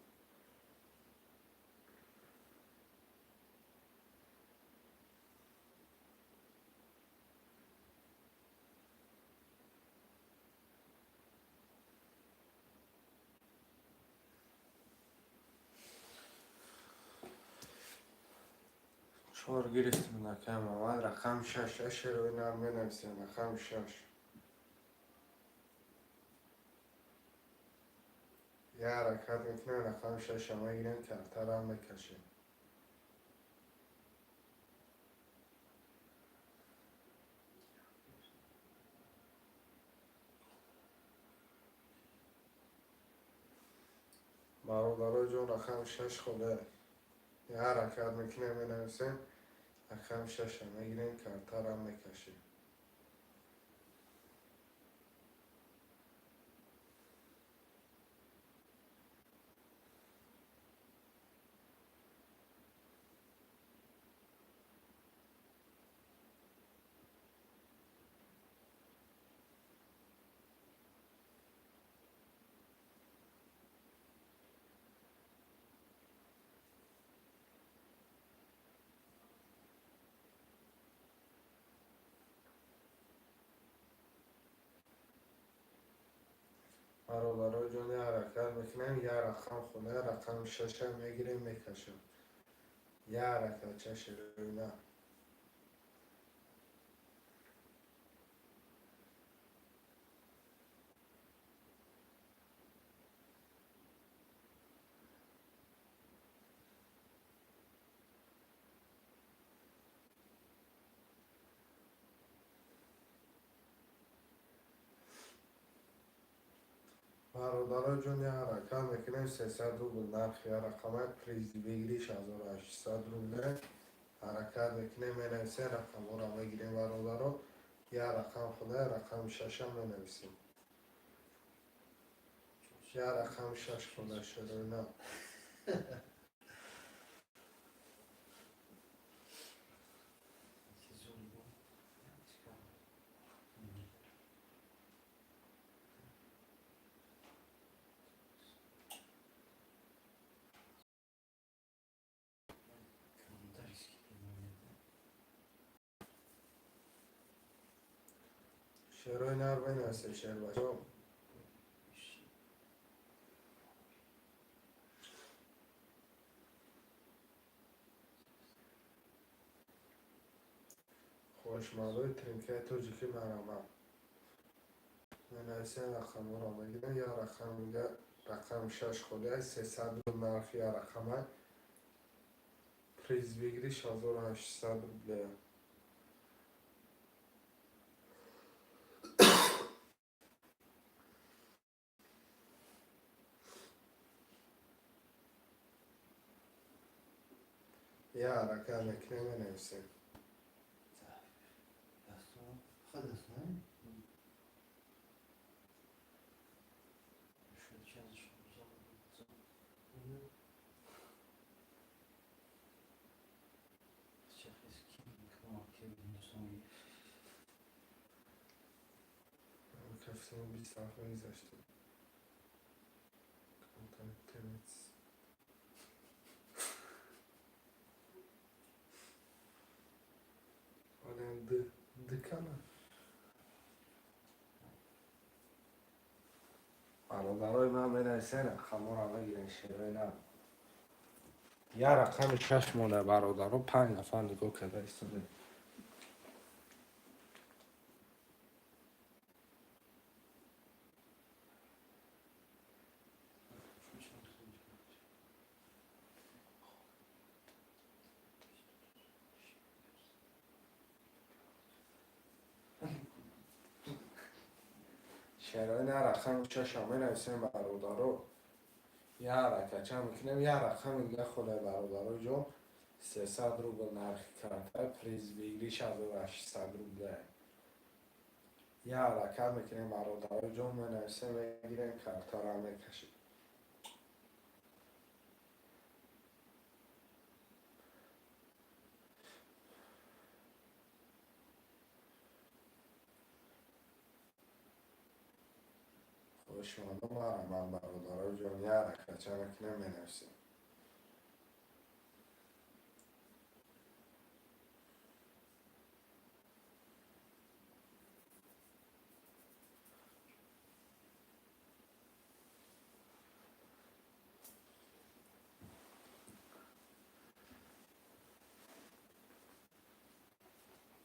Чор гирифтем, акай Муҳаммад, рақами шаш шерои нар менависем, рақами шаш. Я ҳаракат мекунем, рақами шаша мегирем, картарам мекашем. Бародарои ҷон, рақами шаш холия. Я ҳаракат мекунем, менависем, рақами шаша мегирем, картарам мекашем. Бародарои ҷон, я ҳаракат мекунем, я рақам холия, рақами шаша мегирем, мекашем. Я ҳаракатча шерои нар. Бародаро ҷон, я ҳаракат мекунем, 300 рубл нархи я рақама, приз выигрыш 1800 рубле. Ҳаракат мекунем, менависем, рақамҳоро мегирем, бародаро. Я рақам худа, рақами шаша менависем. Я рақами шаш худа шуд, на. Шерои нар менависем, шербачо. Хошмалои тринкаи тоҷикӣ марама. Менависем, рақамҳоро мегирем. Я рақам дига, рақами шаш холиай, 300 рубл нархи я рақама. Приз выигрыш 1800 рубле. Я ҳаракат мекунем, менависем. Дастон, не? Кафтани 20 ҳафт мегузаштем. Камтар темец. Олем д дикана. Бародарои ман, менависем, рақамҳоро мегирем, шерои нар. Я рақами шаш монда, бародаро, панҷ нафар нигоҳ карда истода. Шерои на, рақами шаша менависем, бародаро. Я ҳаракатча мекунем, я рақами дига хода, бародаро ҷон, 300 рубл нархи карта, приз выигрыш 1800 рубле. Я ҳаракат мекунем, бародаро ҷон, менависем, мегирем, картаро мекашем. Хушомадо марҳамат, бародаро ҷон, я ҳаракатча мекунем, менависем.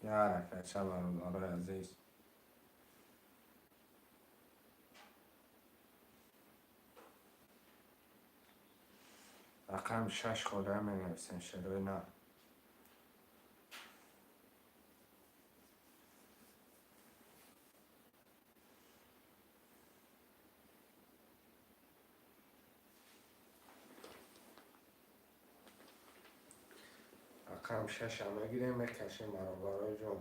Я ҳаракатча, бародарои азиз. Рақами шаш хода менависем, шерои на. Рақами шаша мегирем, мекашем, бародарои ҷон.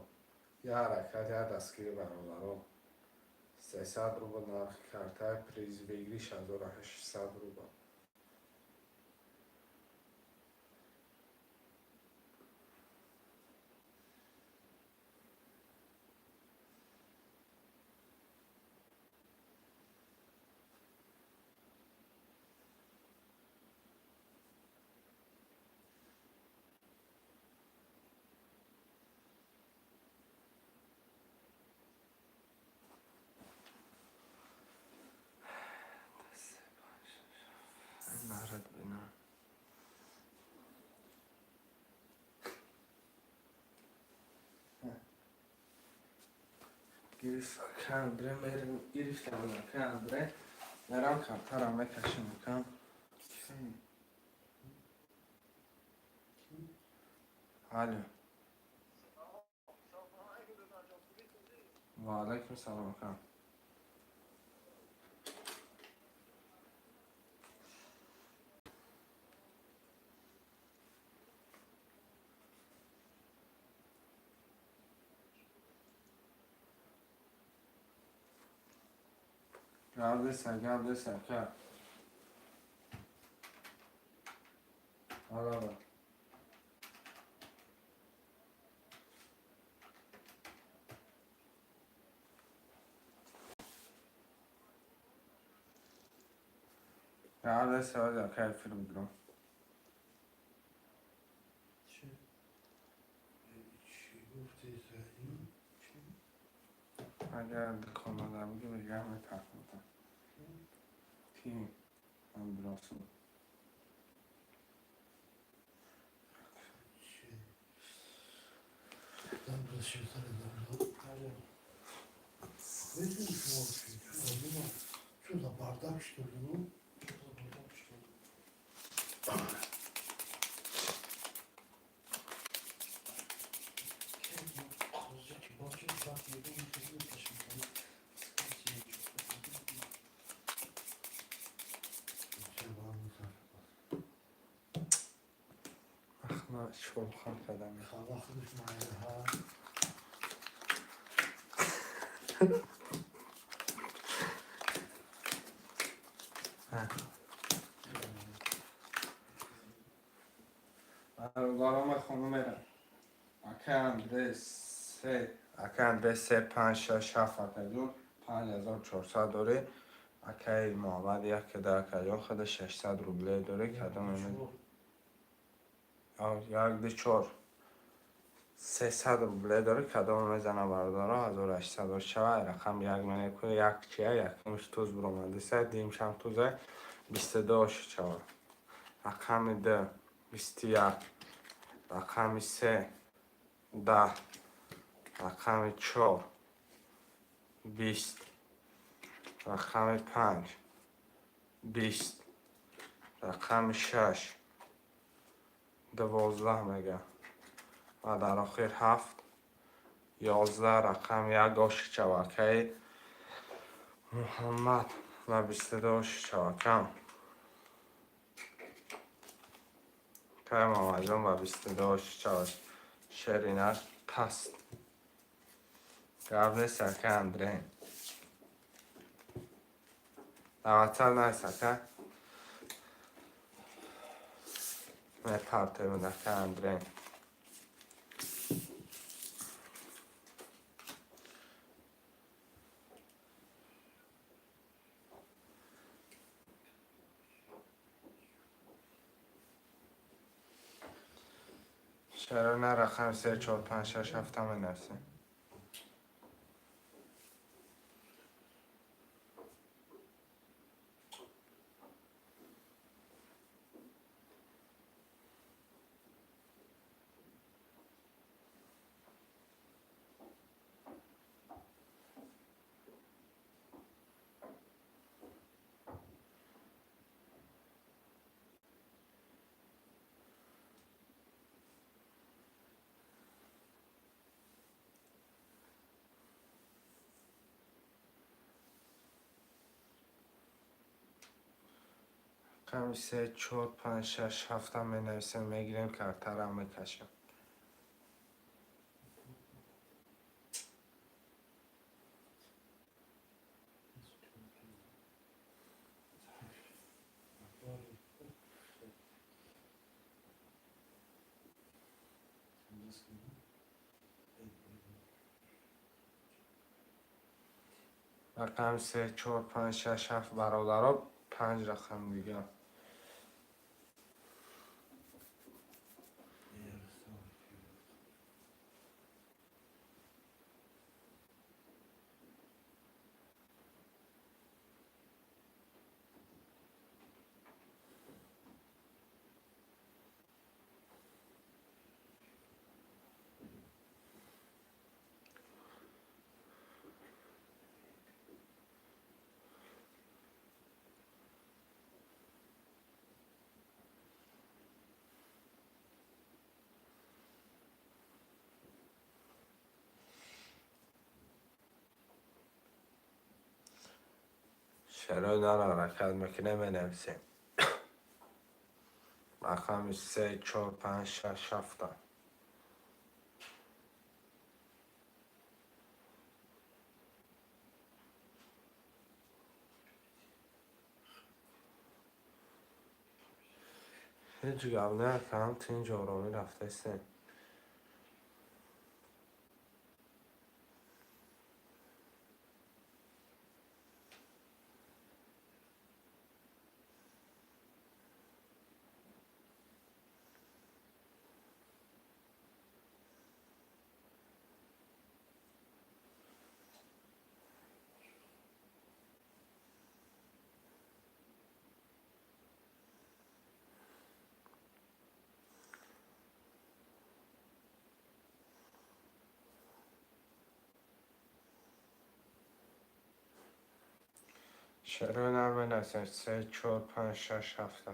Я ҳаракат, я дастгирӣ, бародаро. 300 рубл нархи карта, приз выигрыш 1800 рубл. Нарад бина. Гирифт, Андре, мерем, гирифтам, Андре. Мерам, картара мекашем, кам. Алло. Ва алайкум салом, кам. Гап неста, гап неста, ка. Алава. Гап неста, оҷа кай филм дурам. Чӣ? Чӣ гуфти Заим? Чӣ? Агар дуконада буди, бигам метархондам. Ки? Андросу. Чӣ? Видели, шумо чӣ? Чё за бардак, что ли, ну? Ахма шолхан кардам. Бародарома хонум мерам. Ака Андре се, ака Андре се, панҷ, шаш, ҳафт, акаҷон, 5400 дорӣ. Акаи Муҳаммад як када, акаҷон, хада 600 рубле дорӣ. Кадом эмед? Як, ду, чор. 300 рубле дорӣ. Кадом мезана, бародаро? 1800 шава. Рақам як менеку як чия, якумш туз буромадиса, дуюмшам туза, 22 шава. Рақами ду 21, рақами се 10, рақами чор 20, рақами панҷ 20, рақами шаш 12 мега ва дар охир ҳафт 11, рақами як оши чавакаи Муҳаммад ва 22 оши чавакам. Кай Муҳаммадҷон ва 22 оши чавак шеринак паст. Гап нест, ака Андрей. Дар WhatsApp нест, ака. Мепартем, ака Андрей. Чаро на рақам се, чор, панҷ, шаш, ҳафта менависем? Рақами се, чор, панҷ, шаш, ҳафта менависем, мегирем, картаро мекашем. Рақами се, чор, панҷ, шаш, ҳафт, бародаро, панҷ рақам дига. Чаро нара ҳаракат мекунем, менависем. Рақами се, чор, панҷ, шаш, ҳафта. Ҳеҷ гап не, акам, тинҷ оромӣ рафтаистем. Чаро наменависем? Се, чор, панҷ, шаш, ҳафта.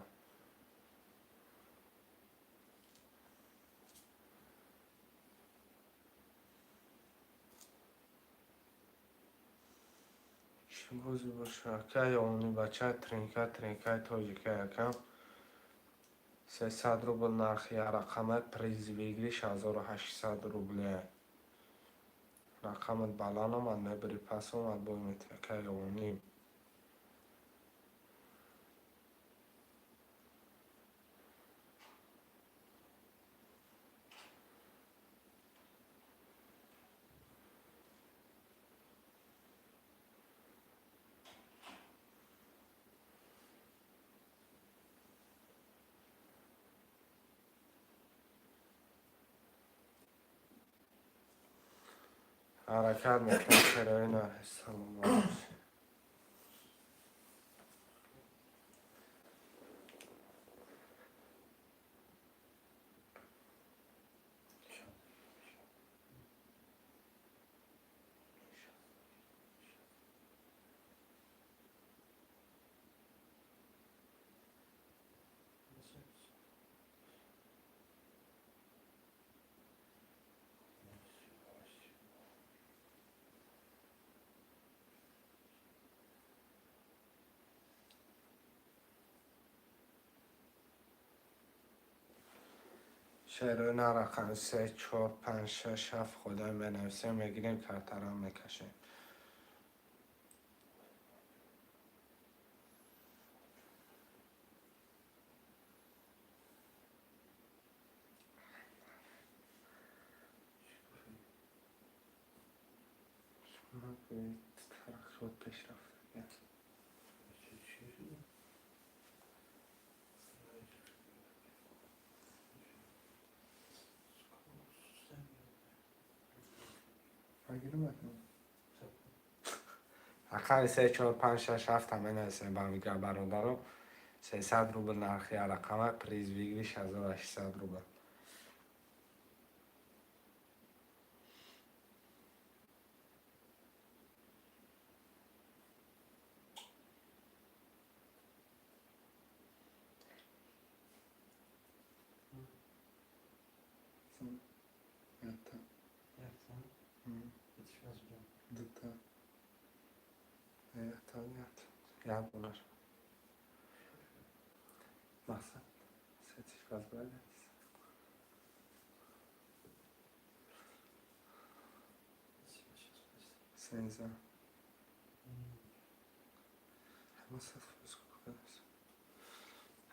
Чӣ бозӣ боша? Акай они бача тринка, тринкаи тоҷика якам. 300 рубл нархи як рақама, приз выигрыш 1800 рубле. Рақамат баланд омад, мебири пас омад, бой мети, акай они. Ҳаракат мекунем чарои на. Саломат. Шерои на рақам се, чор, панҷ, шаш, ҳафт худои менависем, мегирем, картарам мекашем. Тарақшот пешрафта. Рақами се, чор, панҷ, шаш, ҳафт ҳама нависем ба мигра бародаро. 300 рубл нархи як рақама, приз выигрыш 1800 рубл. Дута. Як донаш. Мақсад. Сетиш баз. 13.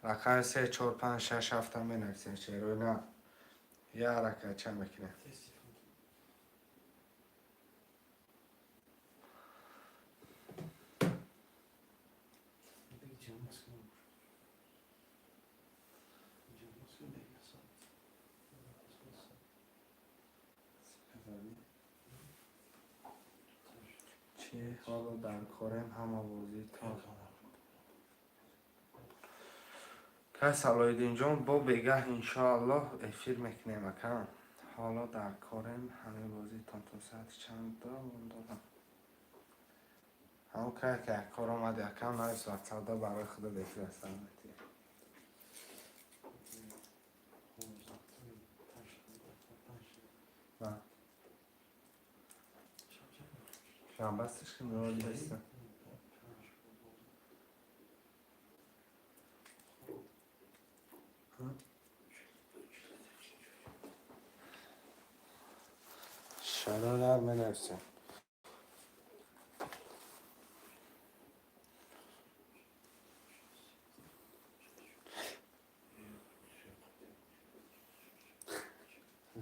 Рақами се, чор, панҷ, шаш, ҳафта менависем черои на. Як ҳаракатча мекунем. Чӣ ҳоло дар корем ҳама бозӣ то кай Салоҳиддинҷон бо бегаҳ иншоаллоҳ эфир мекунем акам. Ҳоло дар корем ҳамаи бозитон то соати чанд дорам. Ҳамон кай ки кор омади акам навис ватсапда барои худат эфир астам. Шанбе асташ ки меоди ҳастам. Шаро менависем.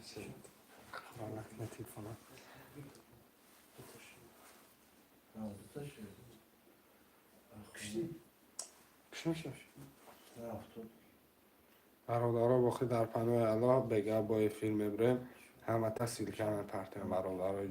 Накунад телефона. Кушти? Кушмешаш. Бародаро, бохи дар паноҳи Аллоҳ, бега бо эфир мебурем. Ҳамата ссылка мепартем, бародарои.